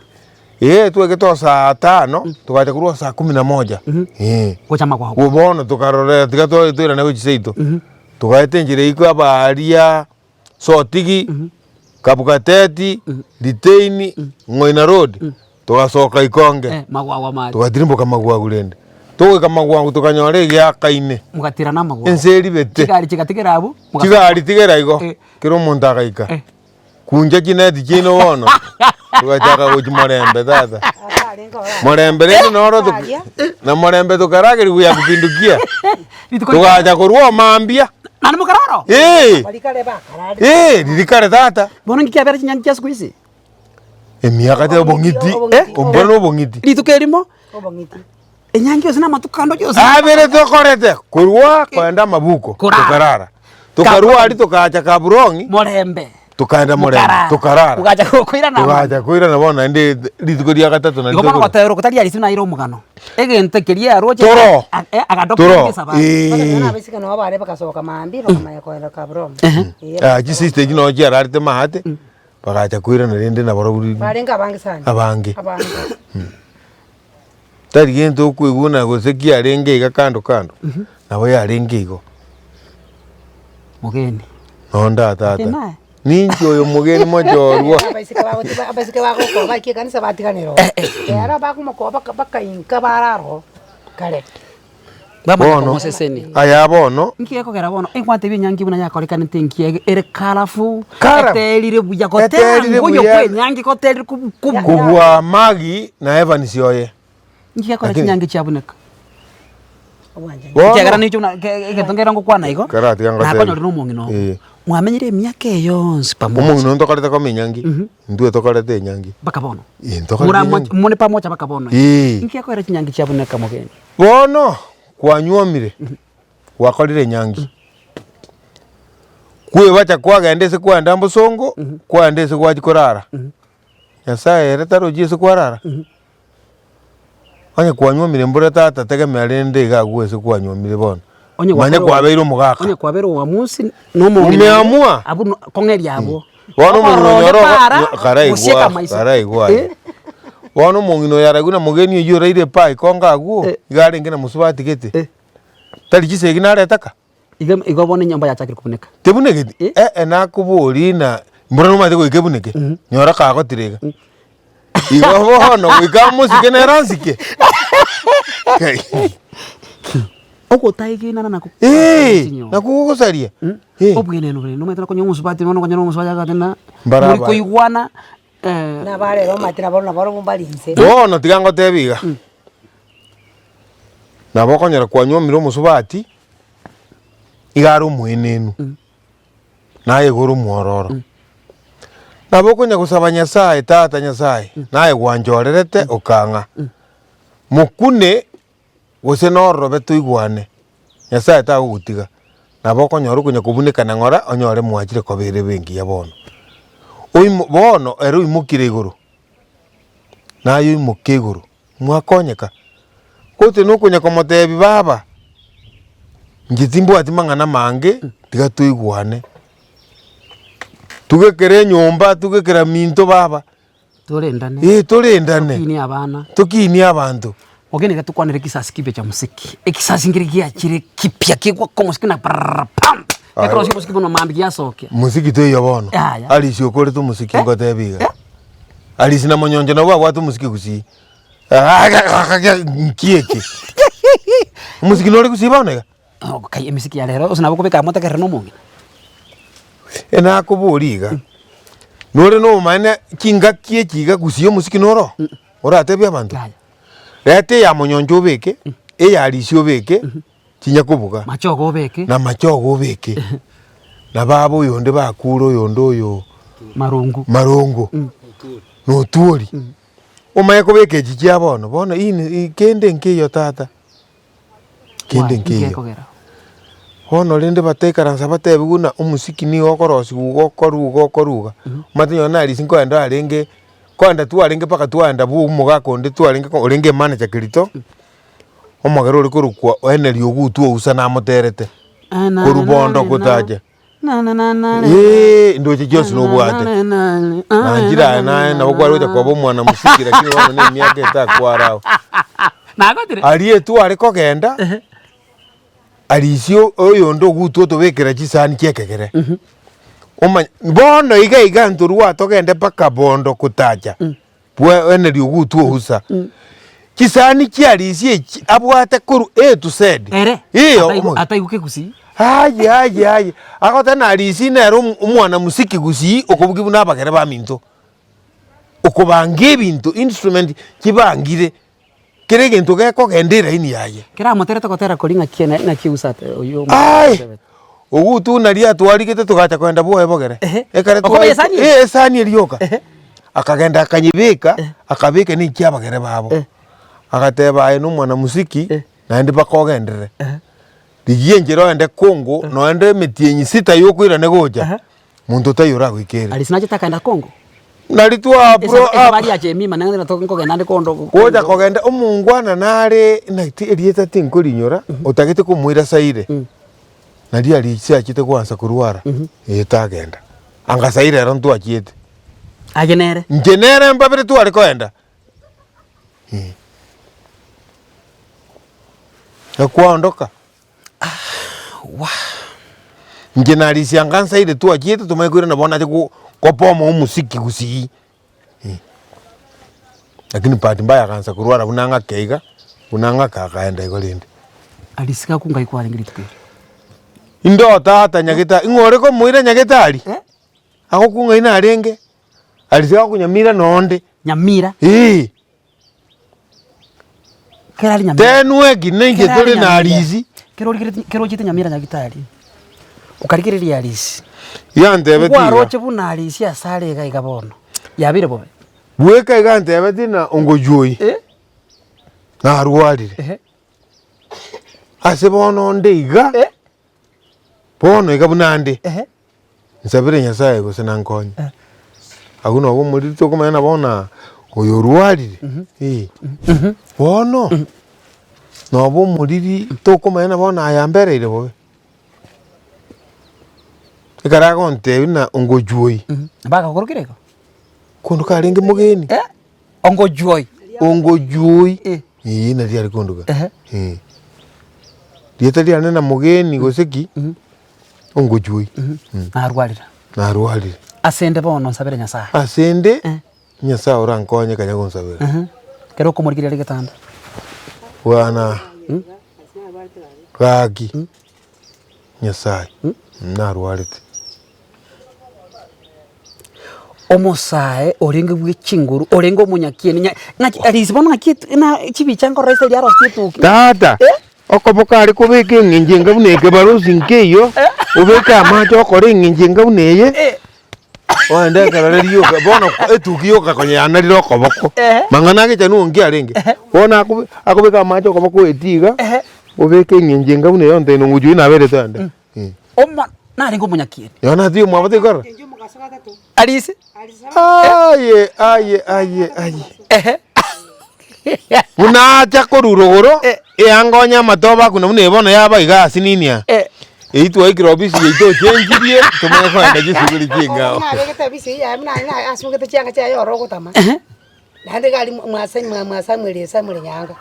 Eeh twegete o saa tano, togacha korwa o saa kumi na moja, eh. Gocha magwago. Bo bono tokarora tiga twa toirane gochia seito, togaeta enchera eyio abaria. Sotigi, Kabugateti, Liteini, Ng'oina Road, togasoka Ikonge, Eh, magwago amache. togatirimboka Magwagu rende. Togoika Magwagu tokanyora egeakaine, Mogatirana amagwago. ense eribete, Chigari chigatigera abwo. mogasoka. chigari tigera igo, Eh. kera omonto agaika. Eh. Kuncha chineti chiaino bono, togachaka gochia Morembe tata. Akarenge orare. Morembe rende noro tok- Aria. na Morembe tokaragerigwa ya kupindukia, Rituko togacha korwa omambia. Naende mokarara oo? Eeh! Baria kare bakararire. Eeh, riria kare tata. Bono inki kiabera chinyangi chia siku hizi? Emiaka te obong'iti, Obong'iti. ombore na obong'iti. Rituko erimo, Obong'iti. enyangi yonsi na amatuko ande yonsi. Abere tokorete korwa koenda amabuko, Korara. tokarara. Tokarwa aria tokacha Kaburong'i, Morembe. tokaenda Morembe, Mokarara. tokarara. Mogacha koirana amo. Togacha koirana bono naende rituko ria gatato nario Igo bono tokora. gotebera okotari arisi naire omogano. Egento keria aroche Toro. agadoka Toro. egesabari. Eeh. Bono abaiseke nabo bare bagasoka mambia bakamanya koenda Kaburong'i. Eeh. Ah, chisister echio nabo chiararete maate, bagacha koirana rende nabarobwo Barenge abange sana. Abange. Abange. Tari gento okoiguna gose kiarenge iga kando kando, nabo yarenge igo. Mogeni. Nonda tata. Tena. Ninche oyo mogeni mochorwa. Abaiseke bagoti abaiseke bagokoba baika ekanisa batiganera oo. Ekero bakomokoba baka bakainka barara oo kare. Bamanya Bono, komosesenia. aya bono. Inki gekogera bono enkwate enyangi buna yakorekanete engiya ege ere colourful, Colourful. eterire buya gotera Eterire ngoyo buya. kwa enyangi goterire kobu kobu. Kobua Maggie na Evans oye. Inki gekora Lakini- chinyangi chiabuneka? Obwanchani. Bono- Ekiagera ninche buna ke- egento nkere ngokwana igo, Karatiga ngotebi. nakonyorire omong'ina obo. Eh. Mwamenyire emiaka eye yonsi pamoja. Omong'ina oyo ntokorete koma enyangi, intwe tokorete enyangi. Mpaka bono. Eh, ntokorete Mora enyangi. more pamoja mpaka bono. Eh. Inki gekogera chinyangi chiabuneka mogeni? Bono kwanyuomire, gwakorire enyangi, kwebacha kwagenda ase kwaenda mbosongo, kwaenda ase gwachia korara, Nyasaye ere tarochi ase kwarara? Onye kwanyuomire mbura tata tegemea rende iga agwo ase kwanyuomire bono, Onye manya gwakore- kwabeire omogaka. Onye kwabeire oamusi na omong'ina Umeamua. abwo no- kong'eria abwo. Bono omong'ina Okorora onyore ogo- para, nyo- karaigwa gosieka maiso. karaigwa aye. Eh? Bono omong'ina oyo araigwe na mogeni oyio oraire epaa ikongo agwo, Eh. iga arenge na mosubati gete, Eh. tari chisegi nareta ka? Iga igo bono enyomba yachakire kobuneka. Tebunegeti? Eh. Eh eh nakoboria ng'a mbura nomanyete goika ebuneke, nyora kagotire iga. Igo bono goika amosike nere ansike. Kai. Ogotaegenana nakwo Eeh, chinyomba. nakwo gogosaria. Eh. Obwenenu bore nomanyete nokonya omosubati bono okonyora omosubati agoteba ng'a Mbara muri abaye. koigwana eh, Na barero omanyete nabo nabarobwo mbari inse. Bono tiga ngotebi iga, nabo okonyora kwanyuomire omosubati, iga are omoenenu, naye iga ore omwororo. Nabo okonya gosaba Nyasaye, tata Nyasaye, naye gwanchorerete okang'a, mokune gose nororobe toigwane, Nyasaye tagogotiga, nabo okonyora okonya kobunekana ng'ora onyore mwachire koba erebe engiya bono. Oimo bono ere oimokire igoro, naye oimoke igoro, mwakonyeka. Gose nokonya komotebia baba, inche timbwati mang'ana mange, tiga toigwane, tugekere enyomba, tugekera minto baba, Torendane. eh torendane, Tokinie abana. tokinie abanto. Ogende iga tukwanere kisasi kipya cha mosiki. Ekisasi nkere giachire kipya kegwaka omosiki na prrrr pam! Gekorosia omosiki bono mambia giasokia. Mosiki toiyo bono, Yaya. Alice okorete omosiki ngotebi iga. Alice na Monyoncho nabwo babwate omosiki gusii. Nki eke? Omosiki nore gusii bono iga? Kai emisiki ya rero, gose nabo okobeka amo otegerere na omong'ina. Enakoboria iga, nore nobomaene chingaki echi iga gusii omosiki noro? Oratebie abanto? Yaya. Reta eya monyoncho obeke, eya risia obeke, chinya kobuga. Machogo obeke. Na machogo obeke. Na baba oyonde bakure oyonde oyo Marongo. Marongo na Otuori. Omanye kobeka echi chia bono, bono ini kende nkeiyo tata, kende Why? nkeiyo. Gekogera. Bono rende bataikaransa batebiwe buna omosiki nigo okorosiwa iga okorwa iga okorwa iga. Omanyete nonye na Arisi nkoenda arenge, nkoenda twarenge mpaka twaenda bwa omogaka onde twarenge orenge emanager Kerito, omogere ore korokwa Henry Ogutu Ousa namoterete, korwa bondo gotacha. Eeh ndoche chionsi nobwate, nanchire aye naye nabo kware gocha koba omwana mosiki lakini bono na emiaka etakwara agwo. Nagotire? Aria etware kogenda, arisia oyonde ogutwa otobekera chisani chia ekegere, omanye bono iga iga ntorwa togende mpaka bondo kotacha. Bweneria ogutwa ousa. Chisani chiarisia echi abwate korwa A to Z. Ere Iyo, ataigu- omo- ataigu kegusii. Aye aye aye agoteba narisia nere omo- omwana mosiki gusii okobugia buna abagere baminto. Okobanga ebinto instrument chibangire, kera egento gekogenda eraini yaye. Kera amoterete gotera koria ng'aki ene ng'aki ousa ate oyio Aye! Ogutu naria atwarigete togacha kogenda bwoye bogere. Ehe. Ekero Okoba twa esani eye? eh esani eria yoka. Akagenda akanyebeka, akabeka na ekia abagere babo. Agateba aye na omwana mosiki, naende mpaka ogenderere. Rigia enchera ogende Congo, noende emetienyi sita yokoirana gocha, monto taiyo oragoikere. Aria sinachete akaenda Congo? Nari twa Esa- esabari ya Jemima nang'e na nkogenda ande kondo gocha kogenda omongwana nare naki erieta tinkorinyora, otagete komoira Zaire. Nario aria achete gwansa korwara, ee tagenda. Anga Zaire ero ntwachiete. Aye nere. Inche nere mbabere tware koenda. Eh. Ekwaondoka. Inche narisia anga nsaire twachiete tomanye koirana bono nache go gopoma omosiki gusii. Lakini bahati mbaya agansa korwara buna ng'ake iga, buna ng'ake akaenda igo rende. Arisika akwo ngai kwarenge rituko erio. Inde tata nyagetari, ing'o ore komoira nyagetari? Agokwa ng'ai narenge, arisika agokwa Nyamira nonde. Nyamira? Eeh. Kero aria Nyamira. Tenweki na inche Kero aria tore na Nyamira. Arisi. Kero origereti kero ochete Nyamira nyagitari, okarigereria Arisi. Yantebeti iga. Nkwaroche buna Arisi ase are iga iga bono, yabeire bobe. Bweka iga antebeti ng'a ongochwa Eh. narwarire. Ehe. Ase bono onde iga, Eh. bono iga buna nde. Ehe. Nsabere Nyasaye gose nankonye. Agwo nabo omoriri tokomanya na bono oyo orwarire, eh. Bono, noba omoriri tokomanya na bono aya ambereire bobe. Ekero agontebia buna ongochwa oyio. Bagakorokire igo? Kondu karenge mogeni. Eh, ongochwa oyio. Ongochwa oyio, eh nari are konduka. Ehe. Rieta riane na mogeni gose ki. Ongochwa oyio. Narwarire. Narwarire. Ase 'nde bono nsabere Nyasae. Ase 'nde, Nyasae orankonye kanya gonsabera. Ekero okomorigereria are getanda. Bwana, gaki, Nyasae, narwarete. Omosae orenge bwe chinguru, orenge omonyakieni, nya ng'aki arisi bono ng'aki etu na chibicha nkorora ase eria arosetie etuki. Tata, okoboka are kobeka eng'encho enga buna ekebarosi nkeiyo, obeke amache okore eng'encho enga buna eye, ogende ekerore rioka bono etuki yoka konya yanarire okoboko, mang'ana agechani onki arenge, bono akobe akobeka amache okoboko oetie iga, obeke eng'encho enga buna eye ontebi nongochia oyio naberete ande. Omo narenge omonyakieni. Yohana taiyo mwabo taikorora? Arise. Aye aye aye aye. Ehe. Buna acha korwa rogoro, Eh. eanga onye amatobe akuna buna eye bono yaba iga ase nini aa. Eh. Eyio twaikire ofisi yaito ochenchirie, tomanye kogenda chisuguri ching'ao. Nabegete ofisi eyio yaye buna na asungete chianga chiaye oro ogotama. Naende iga aria mwasa mwa Samuel Samuel Nyaanga,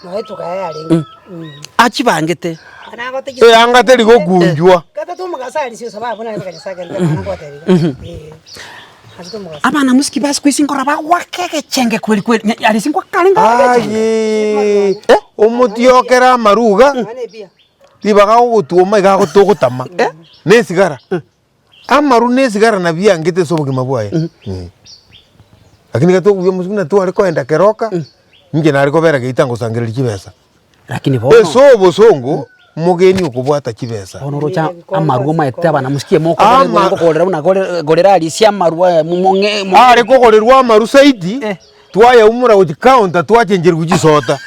noe etuka yaye yarenge. Achibangete. Eanga teri gokunjwa. Abana mosiki ba siku isi nkora bagwaka egechenge kweri kweri, nya aria ase nkwakare nkare egechenge. Ayee, omotiokere amaruga, ribaga gogotwoma iga agotogotama, na esigara. Amaru na esigara nabio biangete ase obogima bwaye. Lakini gatobuya omosubati buna tware koenda keroka, inche nare kobera geita ngosangereria chibesa. Lakini bono. Ase obosongo. Omogeni okobwata chibesa. Bono oroche amarwa omaete abana mosikie mokogora Ama- ngogorera buna gore gorera arisia amarwa aya mong'e mo- Are kogorerwa amaru saidi, Eh. twayaumora gochia counter twachencherigwa chisota.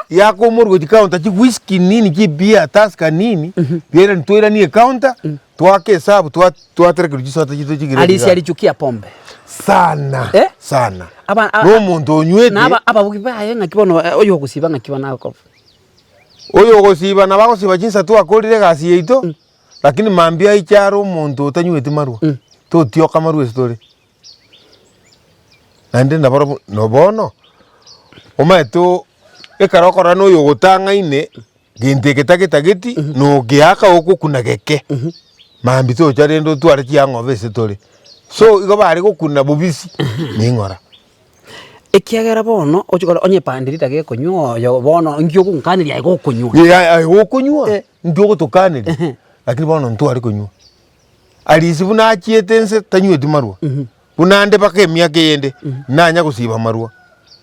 Yakoumorwa gochia counter chiwhisky nini chibeer tusker nini, biairani twairanie ecounter, twaka esabu twa twaterekerwa chisota chiaito chigire Arisia igaa. arichukia pombe. Sana, Eh? sana. Aba- a- Na omonto onywete. Na aba- ababugi baye ng'aki bono eh, oyo ogosiba ng'aki bono agokoba. Oyo ogosiba nabo agosiba chinsa twakorire egasi yaito, lakini mambia aiche are omonto otanyweti marwa, totioka marwa ase tore. Naende nabarobwo no bono, omanyete oo ekero okorora na oyo ogotang'aine, gento eke tagetageti, na ogeaka ogokuna geke, mambia tocha rende otware chiang'obe ase tore. So igo bare gokuna bobisi, ning'ora. Ekiagera bono ochia korora onye epande riria gekonywa oyo bono inki ogonkaneria aye gokonywa. Yea aye gokonywa, inki ogotokaneria, lakini bono ntware konywa. Arisi buna achiete inse tanyweti marwa, buna ande mpaka emiaka eyende, nanya gosiba amarwa,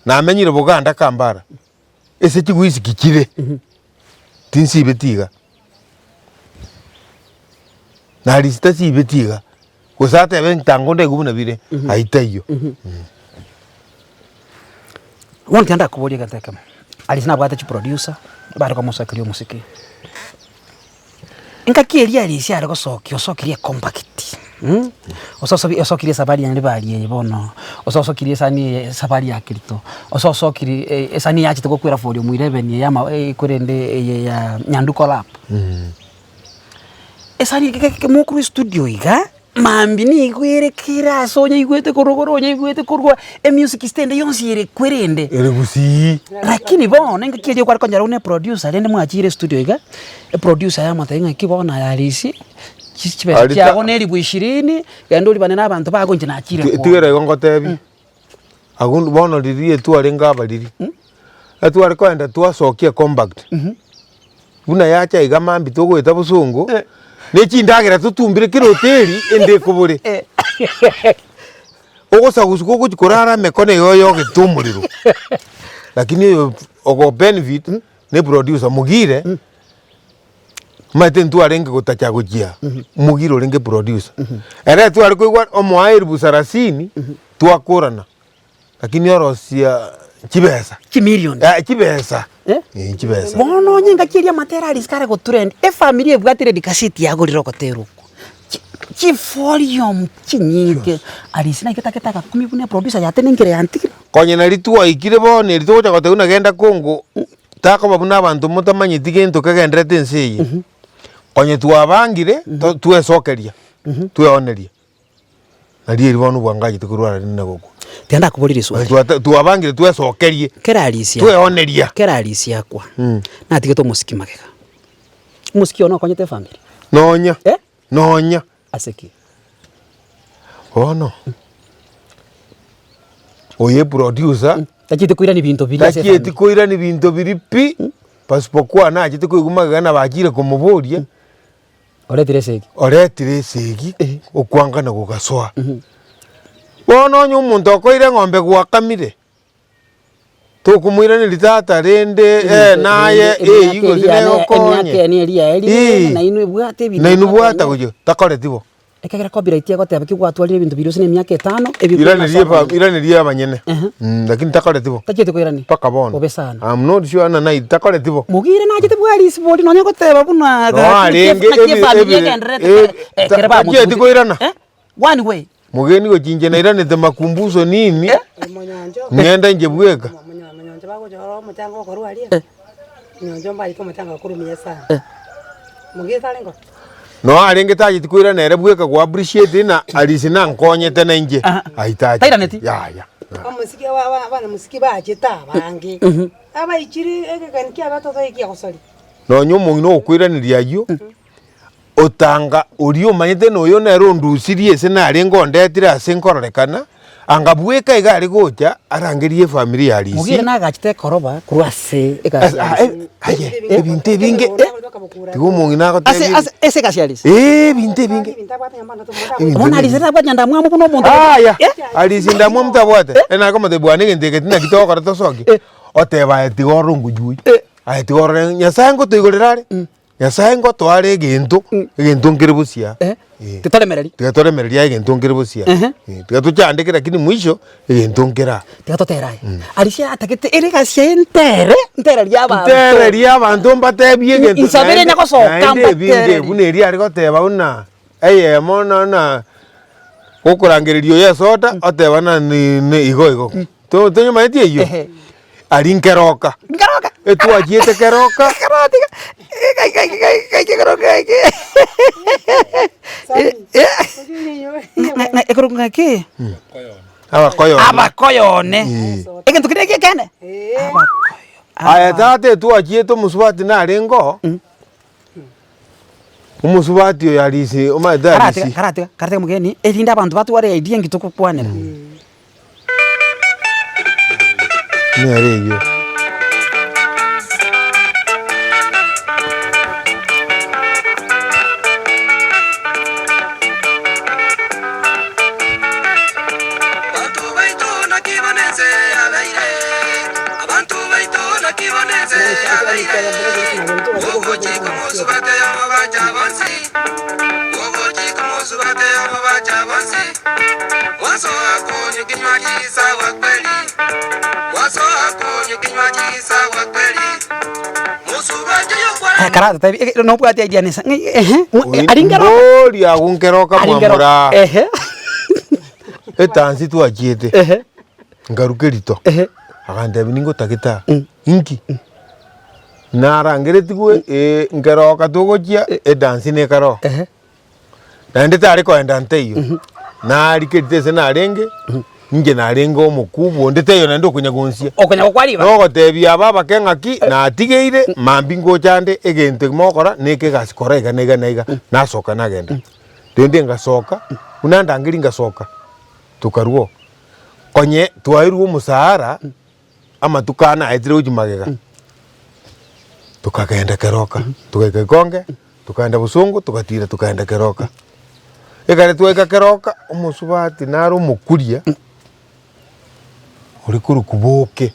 namenyire Buganda Kampala, ase chiguisiki chire, tinsibeti iga. Na Arisi tasibeti iga, gose atebe ntango ndaigwe buna bire, ayio taiyo. Bono tiga ndakoborie egento ekemo, Arisi nabwate chiproducer, bare komosokeria omosike. Engaki eria Arisi are gosokia osokirie ecompact ososobi osokirie esabari ya ribari eye bono, ososokirie esani eye esabari ya kirito, ososokirie esani yachete gokwera volume 11 eye ama korende eye ya nyanduko lab. Esani eke mokorwa estudio iga. Mambia nigo ere kera ase onyaigwete korwa igoro onyaigwete korwa emusic stand yonsi ere kwerende. Ere gusii. Lakini bono engaki eria okware konyora buna eproducer rende mwachire estudio iga, eproducer yamotebia ng'aki bono aye Arisi, chibesa Arita- chiago na elifu ishirini, genda oribane na abanto bago inche nachire Ti- kwomo. Tigera igo ngotebie, abwo bono riria etwarenge abariri, etware kogenda twasokia ecompact. Buna yacha iga mambia togoeta bosongo, ne chindagera totumbire kera hoteli ende ekobore. Ogosagusuka ogochia korara emekono igo oyogete omorero. Lakini oyo ogo benefit ne eproducer mogire, omanyete ntwarenge gotacha gochia, mogire orenge producer. Ere tware koigwa omoa elifu sarasini, twakorana. Lakini orosia chibesa. Chimilioni. Eh, chibesa. Eh? Eh, chibesa. Bono onye engaki eria amatera aria isiko are gotrend, efamiri ebwate Lady Kaseti yagorire ogotera okwo. Chi- Chivolume chinyinge. Arisi naigete agete agakumia buna eproducer yatenenkire yantigire. Konya nari twaikire bono eri togocha goteba buna genda kongo, takoba buna abanto motamanyeti gento kegenderete ense eye. Konya twabangire, to- twesokeria, tweoneria. Nario eri bono bwangachete korwa arari na gokwa. Tiga ndakoborie riswali. Twate- Twabangire twesokerie, Kera Arisi tweoneria. Kera Arisi akwa, natigete omosiki magega. Omosiki one okonyete efamiri. Nonya, Eh? nonya. Ase ki? Bono, oyo eproducer, Tachieti koirania binto biria ase tachieti efamiri. koirania binto biria pi, pasipokuwa nachete koigwa magega na bachire komoboria. Oretire esegi. Oretire esegi, okwangana gogasoa. Bono onye omonto okoire eng'ombe gwakamire, tokomoiraneria tata rende eh naye eywo gose negokonye. Emiaka ene eria yaerire Eeh. nainwe bwate ebinto Nainwe bwata mwakonye. gochia, takoreti bo. Ekegera copyright egoteba ki gwatwarire ebinto biria ase na emiaka etano, ebio Iraneria eba iraneria abanyene, lakini takoreti bo. Tachieti koirania. Mpaka bono. Bobe sana. I'm not sure ng'a naye takoreti bo. Mogire nachete bwarisi bori nonya goteba buna Noo arenge naki ebi- efamiri ebi- egendererete eh, kare ekere tachieti bamotugete. koirana. Eh? One way. Mogeni gochia inche nairanete makumbuso nini, Omonyoncho. ng'ende inche bweka. Omonyoncho bagochora omochango okorwa aria, omonyoncho mbarike omochango okorwa sana. Mogire tarenge oo? Noo arenge tacheti koirana ere bweka go appreciate ng'a Alice nankonyete na inche, ayio tacheti. Tairaneti? Yaya. Omosike ba- ba- abana-mosike bachete abange, abaichire egekani kiabo totoiki kiagosaria. Nonya omong'ina ogokoiraneria ayio, otanga oria omanyete na oyo nere ondusirie ase narenge ondetire ase nkororekana, anga bweka iga are gocha arangerie efamiri ya Arisi. Mogire nagachete ekoroba korwa ase egasi ya Arisi. Aye, ebinto ebinge, tiga omong'ina Ase agotebie ase ase egasi ya Arisi. eh, ebinto ebinge. Ebinto Bono ebinge. Arisi tabwati nyandamwamu buna omonto Aya, Eh? Arisi ndamwamu tabwate, ere nakomotebia bwana egento eke tinaki togokora tosokie. Oteba aye tiga orore ngojui, aye tiga orore Nyasaye ngotoigorera are, Nyasaye ngotoa are egento, egento nkere bosia. Eh, Eh. titoremereri. Tiga toremererie aye egento nkere bosia. Ehe. Eh, tiga tochandeke lakini mwisho egento nkere aa. Tiga totere aye. Arisia atagete ere egasi yaye ntere, ntererie abanto. Ntererie abanto mbatebie egento Insabere naende- nyagosoka naende ebinge mbatererie. buna eria are goteba buna eyemo na na gokorangereria oyo esoda oteba na ni ni igo igo. To tonyomanyeti eyio? Ehe. Aria nkeroka. Nkeroka. Etwachiete keroka. Keroka tiga. Gai gai gai gai keroka eke. Ekeroka ng'aki? Abakoyone. Abakoyone. Egento keria ekiekene? Abakoyo. Aye tata etwachiete omosubati narenge oo. Omosubati oyo Arisi, omanyete Karatiga Arisi. karatiga karatiga mogeni, erinde abanto batware idea engito gokwanera. Nere eyio. Abanto baito naki bono ense yabeire, abanto baito naki bono ense yabeire. Ogochika omosubati omobacha bonsi, ogochika omosubati omobacha bonsi, mwasoa konywa kinywaji sawa kweli, mwasoa konywa kinywaji sawa kweli, mosubati oyo Karatotebi nobwate idea nesa ng'a ehe, aria nkeroka. Mbori agwo nkeroka Aria nkeroka, mwamura. ehe. Etansi twachiete, Ehe. nkaruka erito, Ehe. agantebia ningotagete aa, inki? Narangeretigwe nkeroka togochia edansi na ekero, Ehe. naende tare koenda nteiyo, narika erito ase narenge, inche narenge omokubwa onde teiyo naende okonyagonsia. Okonya gokwa ribaga. Nogotebia aba abake ng'aki, natigeire, mambia ngocha ande egento eki mogokora, neke egasi kora iga na iga na iga, nasoka nagenda. Rende ngasoka, buna ndangeria ngasoka, tokarua oo. Konye twairwe omosara, amatuko ane aetire gochia magega, tokagenda keroka, togaika ikonge, tokaenda bosongo, togatira tokaenda keroka. Ekere twaika keroka, omosubati nare omokuria, ore korokwa boke,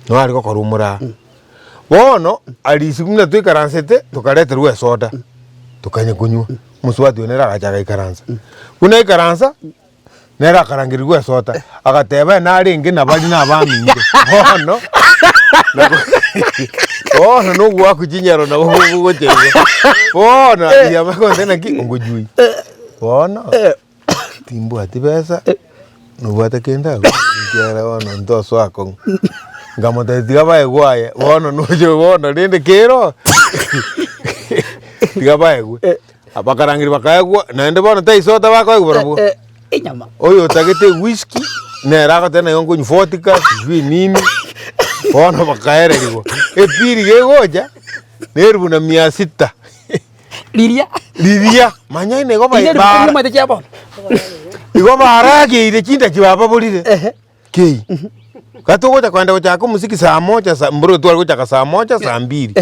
nabo are gokora omoraa. Bono, arisi buna twaikaransete, tokareterwa esoda, tokanya konywa, omosubati oyo nere agacha agaikaransa. Buna aikaransa, nere akarangerigwa esota, agateba narenge nabari na abaminto, bono bono na ogoakwa chinyaro nabo bogocha igo, bono riaba gose naki ongojui, bono timbwati besa, nobwate kende abwo, ekiagera bono ntosoa akong'u, nkamotebia tiga baegwe aye, bono noche bono rende kero tiga baegwe. Abakarangeria bakaegwa, naende bono taiso tabakoegwa barabwo. Enyama. Oyo otagete ewhisky, nere agoteba naye nkonywa vodka, sijui nini, bono bakaererigwa. Epiri gegocha, na elfu na mia sita. Riria. Riria, manya ine igo Riria bai- rituko bara- riomanyete chia bono. igo barageire chindaki bababorire. Ehe. Kei. Gatogocha kogenda gochaka omosiki saa moja saa mboro tware gochaka saa moja saa mbiri.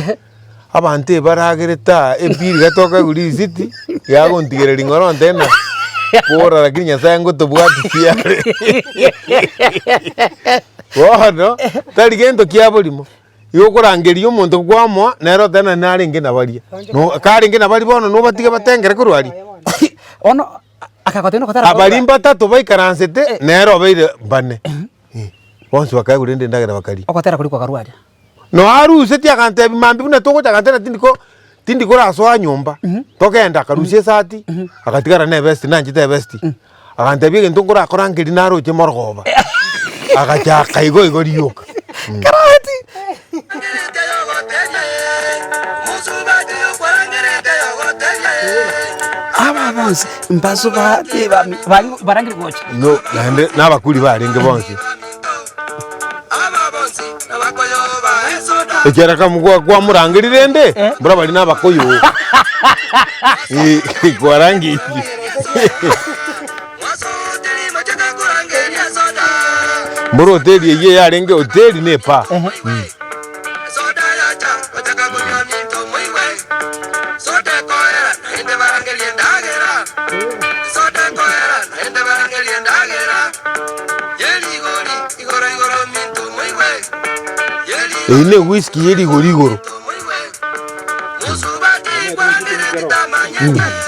Abanto ebaragerete aa epiri gatoka igoro risiti, yagontigereria ng'ora ontebie ng'a bora lakini Nyasaye ngotobwatisia are. Bono, tari gento kia borimo, igo okorangeria omonto kwamoa, nere otebe nari narenge nabaria. No karenge nabaria bono nobatige batengere korwa aria. Bono akagotebia nogotera Abaria mbatato baikaransete, nere obeire bane. Bonsi bakaegwa rende endagera bakaria. Ogotera koria kwakarwa aria. Noarusetie agantebia mambia buna togocha agantebia tindi ko tindi korasoa nyomba, togende akarusia esati, agatigara na ebesti nanchete ebesti, agantebia egento nkorakora nkeri naroche morogoba, agachaka igo igo rioka. Karati! Aba bonsi mbasubati bami bari barangire gocha. No naende nabakuri barenge bonsi. Ekiagera kamokwa kwamorangeria rende, mbora baria nabakoyo. Kwarangeirie. Mbora hoteli eyio yarenge hoteli na epaa. Eyio ne whisky ye rigori igoro.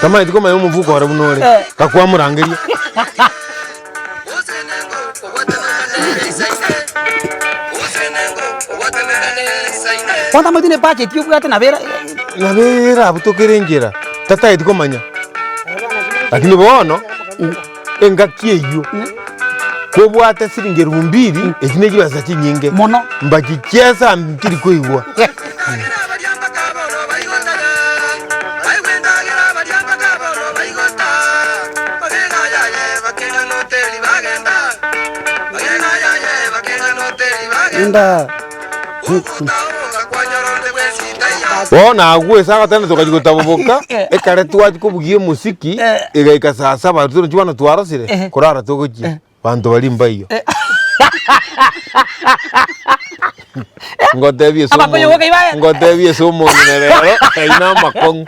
Tamaeti komanya omofuko ore buna ore, gakwamorangeria. Bono tamaeti ne budget obwate nabo era. Nabo erabutokere enchera, tataeti komanya. Lakini bono, engaki eyio, kobwate siringi elfu mbili, echio ne chibesa chinyinge. Mono. Mbachichesa ntiri koigwa. Bono agwo ase agatende tokachia gotaboboka, ekare twachia kobugia omosiki, egaika saa saba torochi bono twarosire, korara togochia, banto baria mbaiyo. Ngotebie ase Abakoyo omo- boka ibaye. ngotebie ase omong'ina rero aina amakong'u.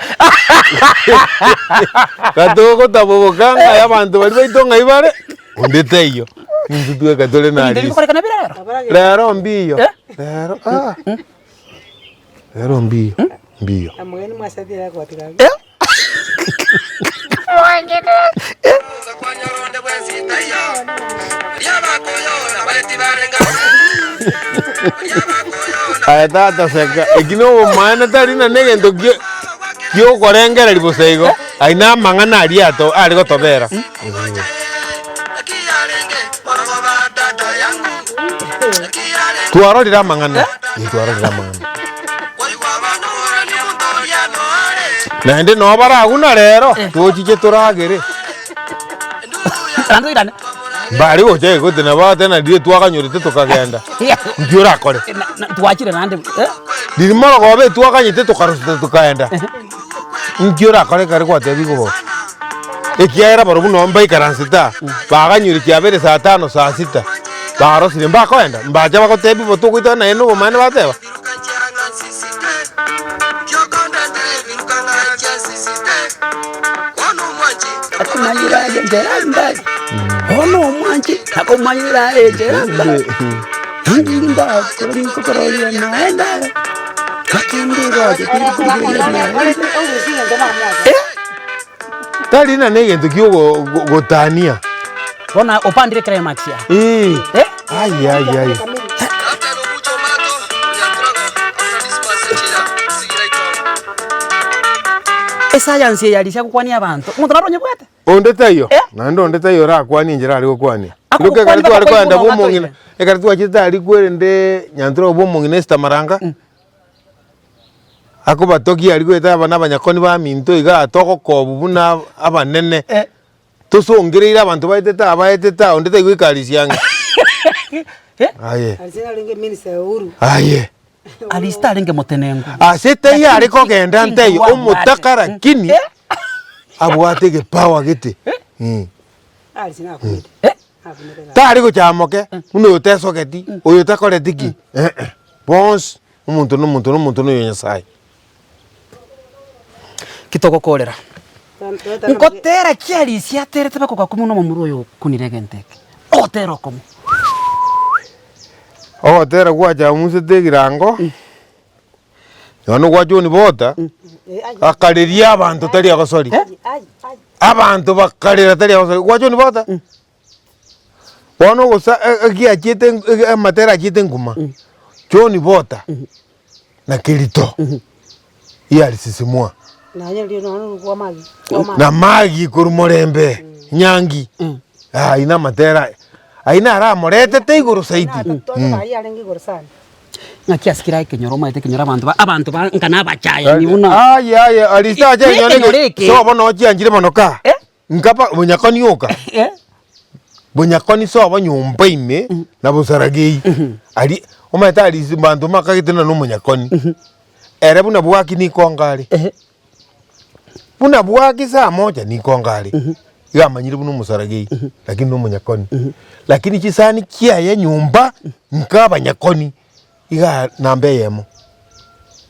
Gatogotaboboka ng'a abanto baria baito ng'ai bare, onde taiyo, intwe tweka tore na Ebinto Arisi. bikorekana bire rero. Rero mbiyo, Eh? rero ah, rero mbiyo, mbiyo. Eh? Aye tata seka, eki na obomaene tari na negento kia kiokorengereria bosa igo, ayio na amang'ana aria ato are gotobera. Twarorire amang'ana, eh twarorire amang'ana. Naende noo baraguna rero, tochiche toragere. Naende oirane. Mbare gocha egoti nabo tena riria twaganyorete tokagenda, nki orakore? Na- na- Twachire naende eh? Riria morogoba etwaganyete tokarosete tokaenda, nki orakore ekero gwatebigwe bo? Ekiagera barobwo noo mbaikaransete aa, baganyure chiabere saa tano saa sita, barosire mbakoenda, mbacha bagotebia bo togoitana naye na obomaene bateba. Tari ng'a negento kia ogotania. Bono opandire climax ya. Ee. Eh? Ai ai ai. Esayansi eye yarisia gokwania abanto, omonto naro onyebwate? Onde taiyo, Eh? naende onde taiyo orakwanie enchera are gokwania. Akogokwania Ekero mpaka tware kogenda kwaigwa bwa omong'ina, ogatoire. ekero twachete aria kwerende Nyantura bwa omong'ina Esther Maranga, akobatogia aria goeta aba na abanyakoni baminto igaa togokobwa buna abanene, Eh. tosongereire abanto baetete aa baetete aa onde taigo ekarisia ang'e. Eh? Aye, Aria narenge minister Uhuru. aye. Arisi tarenge motenengu. Ase taiyo are kogenda ntaiyo Chinguru omotaka abwate. lakini Eh? abwate egepower gete. Mm. Arisi nakumete. Eh? Nakumete gaki. Tari gochamoke buna oyo otesogeti, oyo otakoreti ki, eh eh, bonsi omonto na omonto na omonto na oyo Nyasaye. Ki togokorera? Ngotera ki Arisi aterete bakogakumia buna omomura oyo okunire egento eke? Ogotera okomo. Ogotera gwachamusete egirango, nonya gwa John Bota, akareria abanto tari agosori, abanto bakarera tari agosori, gwa John Bota, bono ogosa egiachiete amatera achiete nguma, John Bota na Kerito, iarisisimwa. Na Maggie korwa Morembe Nyangi, ayio namatera aya, ayio naro amoretete igoro zaidi. Ng'aki ase kera ekenyoro omanyete ekenyoro abanto ba abanto ba nka na abachayani buna. Aye aye aria tacha Ekenyoro enyore eke. sobo noo chianchire mono kaa, Eh? nkaba bonyakoni oka. Eh? Bonyakoni sobo nyomba ime na bosaragei, aria omanyete aria abanto mbakagete ng'a na omonyakoni. Ere buna bwaki nikongo are, buna bwaki saa moja nikongo are, iga amanyire buna omosaragei, lakini na omonyakoni. Lakini chisani chiaye nyomba nka abanyakoni, iga namba eyemo,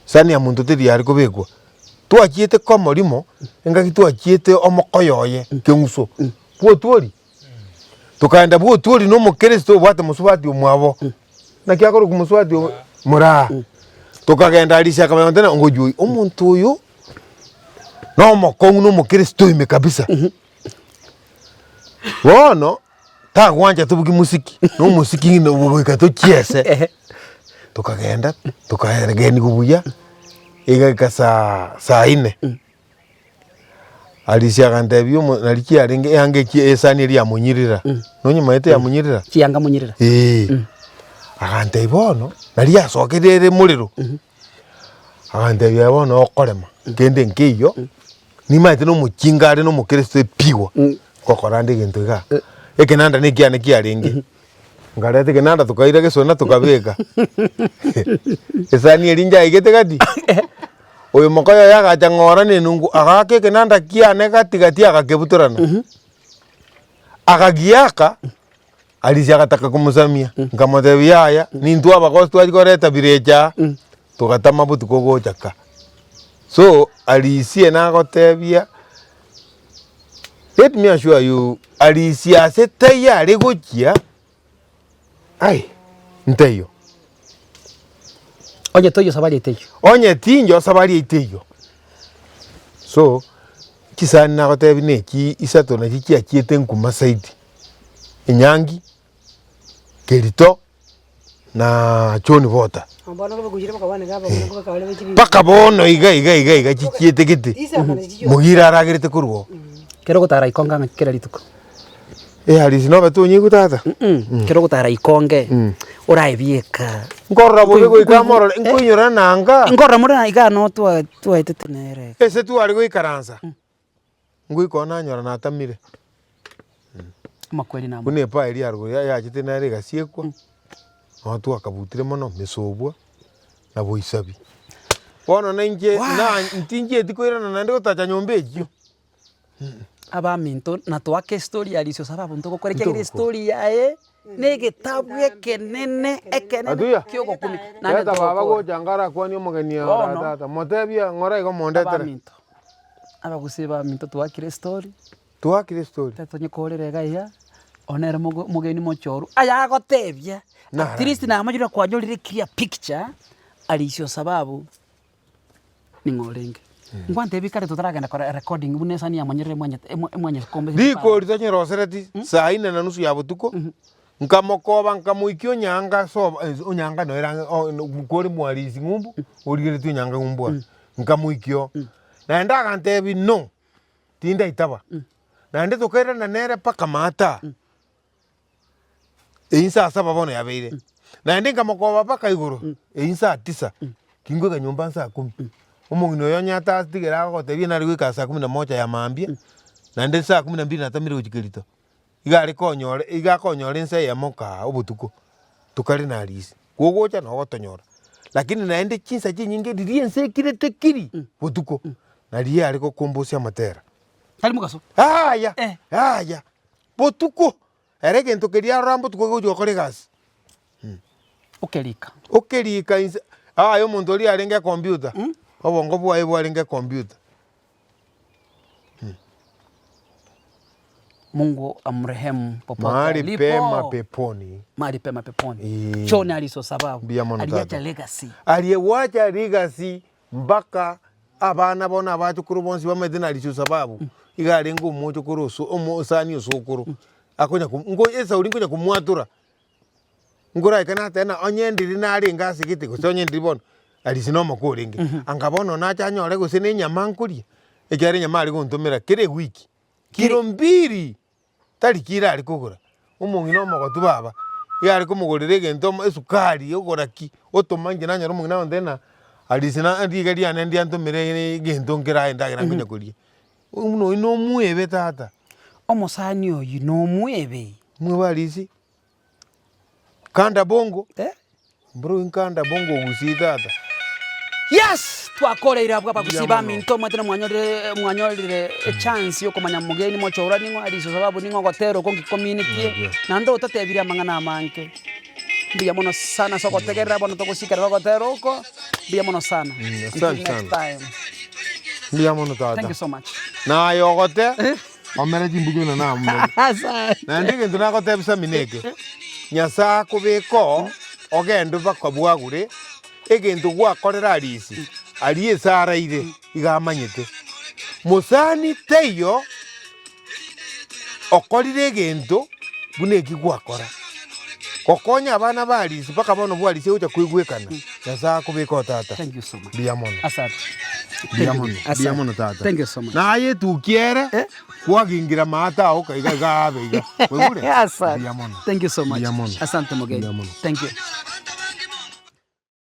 sani ya monto teri yare kobekwa. Twachiete komo rimo, engaki twachiete omokoyo oye keng'uso, bwotwori, tokaenda bwotwori na omokristo obwate mosubati omwabo, naki akorokwa mosubati obo. Moraa. Tokagenda Arisi akamanya gontebia ng'a ngochia oyio. Omonto oyo, na omokong'u na omokristo ime kabisa. Bono, tagwancha tobugie mosiki, na omosiki ng'a goika tochiese. Tokagenda, tokaegeniwa buya, egaika saa saa nne. Arisi agantebia omo nari kiarenge eanga eki esani eria yamonyirira, nonyemaete yamonyirira? Chianga monyirira. Eeh, agantebia bono, nari yasokire ere morero, agantebia bono okorema, kende nkeiyo, nimaete na omochinga are na omokristo epigwa, ngokora nde egento igaa, ekenanda na ekiane kiarenge, nkareta ekenanda tokaira gesona tokabeka, esani eria nchaigete gati. Oyo moka oye agacha ng'ora na enungu, agaaka ekenanda kiane gati gati agakebutorana. Akagiaka, Arisia agataka komosamia, nkamotebia yaya, nintwe abagosi twachia koreta birecha aa, togatama botuko gocha ka. So, Arisia nagotebia, let me assure you, Arisia ase taiyo are gochia. Ai, nteiyo. Onye toiyo safari eteiyo. Onye tinjo safari eteiyo. So, chisani nagotebia na echi isato nachi chiachiete nkuma zaidi, enyangi, kerito, na John Bota. Mpaka bono iga iga iga iga chichiete gete, mogire aragerete korwa oo. Kero ogotara ikonge ang'e kera rituko. Eh Alice nobete onyigwe tata? Kero ogotara ikonge, oraebieka. Nkorora bobe goika amorore, nkoinyora nanga. Nkorora more na igaa no twa twaetete nere. Ase tware goikaransa, ngoika oo nanyora natamire. Amakweri namo. Buna epaa eria yarugoro yachete nere egasiekwa, nabo twakabutire mono, mesobwa na boisabi. Bono na inche na ntinchieti koirana naende gotacha nyomba echio. Abaminto na toake estory ya Lissu sababu ntogokora ekiagera estory yaye na egetabu ekenene ekenene Atuya, kiogokumia naende leta baba togokora. gocha ngarakwanie omogeni ora Bono, tata, motebie ng'ora igo mondetere. Abaminto, abagusii baminto toakire estory. Toakire estory. Tari tonyekorere iga iga, one nere mogo mogeni mochoru, aya agotebia, Nara. at least namanyire kwanyorire clear picture, Alicia sababu. Ning'o orenge? Ngwantebie kare totaragenda kora recording buna esani yamonyerire mwanyete emwa emwanyekombe Riko riria tonyerosereti saa ine na nusu ya botuko, nkamokoba nkamoikia onyanga ase obo onyanga noyo ere ang'e o- no kore mwarisi ng'umbu, origeretie onyanga ng'umbu aa, nkamoikia oo. Naende agantebia no, tindaitaba. Naende tokairana nere mpaka maata. Eyio saa saba bono yabeire, naende nkamokoba mpaka igoro, eyio saa tisa, kingoika nyomba saa kumi. Omong'ina oyo onye atatigere agogotebia nare goika saa kumi na moja ya mambia, naende saa kumi na mbili natamire gochia kerito. Iga are konyora iga akonyora ensa eyemo kaa obotuko, tokare na arisi, kogocha nabo ogotonyora. Lakini naende chinsa chinyinge riria ense ekirete kiri, botuko, nario are gokombosia amatera. Tari mogaso? Yaya, yaya. Botuko, ere egento keria arora mbotuko kegochia gokora egasi. Okerika. Okerika inse, aye omonto oria arenge ecomputer, obongo bwaye bwarenge ecomputer. Mungu amrehemu popote Mahali alipo. pema peponi. Mahali pema peponi. Eeh. John Alice Sababu. Mbuya mono Aliacha tata. legacy. Aliyewacha legacy mpaka Abana bono abachokoro bonsi bamaete na Alice Sababu, iga arenge omochokoro oso omosani osokoro, akonya ko nko esauri nkonya komwatora, nkoraika nateba ng'a onye ndiri narenge ase gete gose onye ndiri bono, Alice na omoko orenge, anga bono nache anyore gose na enyama nkoria, ekiagera enyama are gontomera kera ewiki, kiro mbiri. Tari kiro are kogora, omong'ina omogotu baba, iga are komogorera egento omo esukari ogora ki, otoma inche nanyora omong'ina agontebia ng'a Alice na riga riane ndiantomera egento nkere aye endagera nkonya koria. Buna oyio nomoebe tata. Omosani oyio nomoebe. Moebe Alice, kanda bongo. Mboro inkanda bongo ogusii tata. Yes! Twakoreire abwo abagusii Mbuya mono. baminto omanyete na mwanyorire mwanyorire echance yokomanya mogeni mochorwa ning'o Alice Sababu ning'o ogotera oko nki community naende ototebirie amang'ana amange. Mbuya mono sana ase ogotegerera bono togosikerera ogotera oko, mbuya mono sana. Until asante next sana. time. Mbuya mono tata. Thank you so much. Naye ogote omere chimbuya buna namomerie. Asante. Naende egento nagotebia Sammy neke, Nyasae akobeke oo, ogende mpaka bwagure. Egento gwakorera Arisi, aria ase araire, iga amanyete. Mosani taiyo okorire egento buna eki gwakora. Gokonya abana ba Arisi mpaka bono bwa Arisi ogocha koigwekana, Nyasae akobeke oo tata. Thank you so much. Mbuya mono. Asante. Mbuya mono, mbuya mono tata. Thank you so much. Naye etuki ere, kwagingira maate ao iga iga abe iga. Kwaigure? Asante. Mbuya mono. Thank you so much. Mbuya mono. Asante Mogeni. Mbuya mono. Thank you.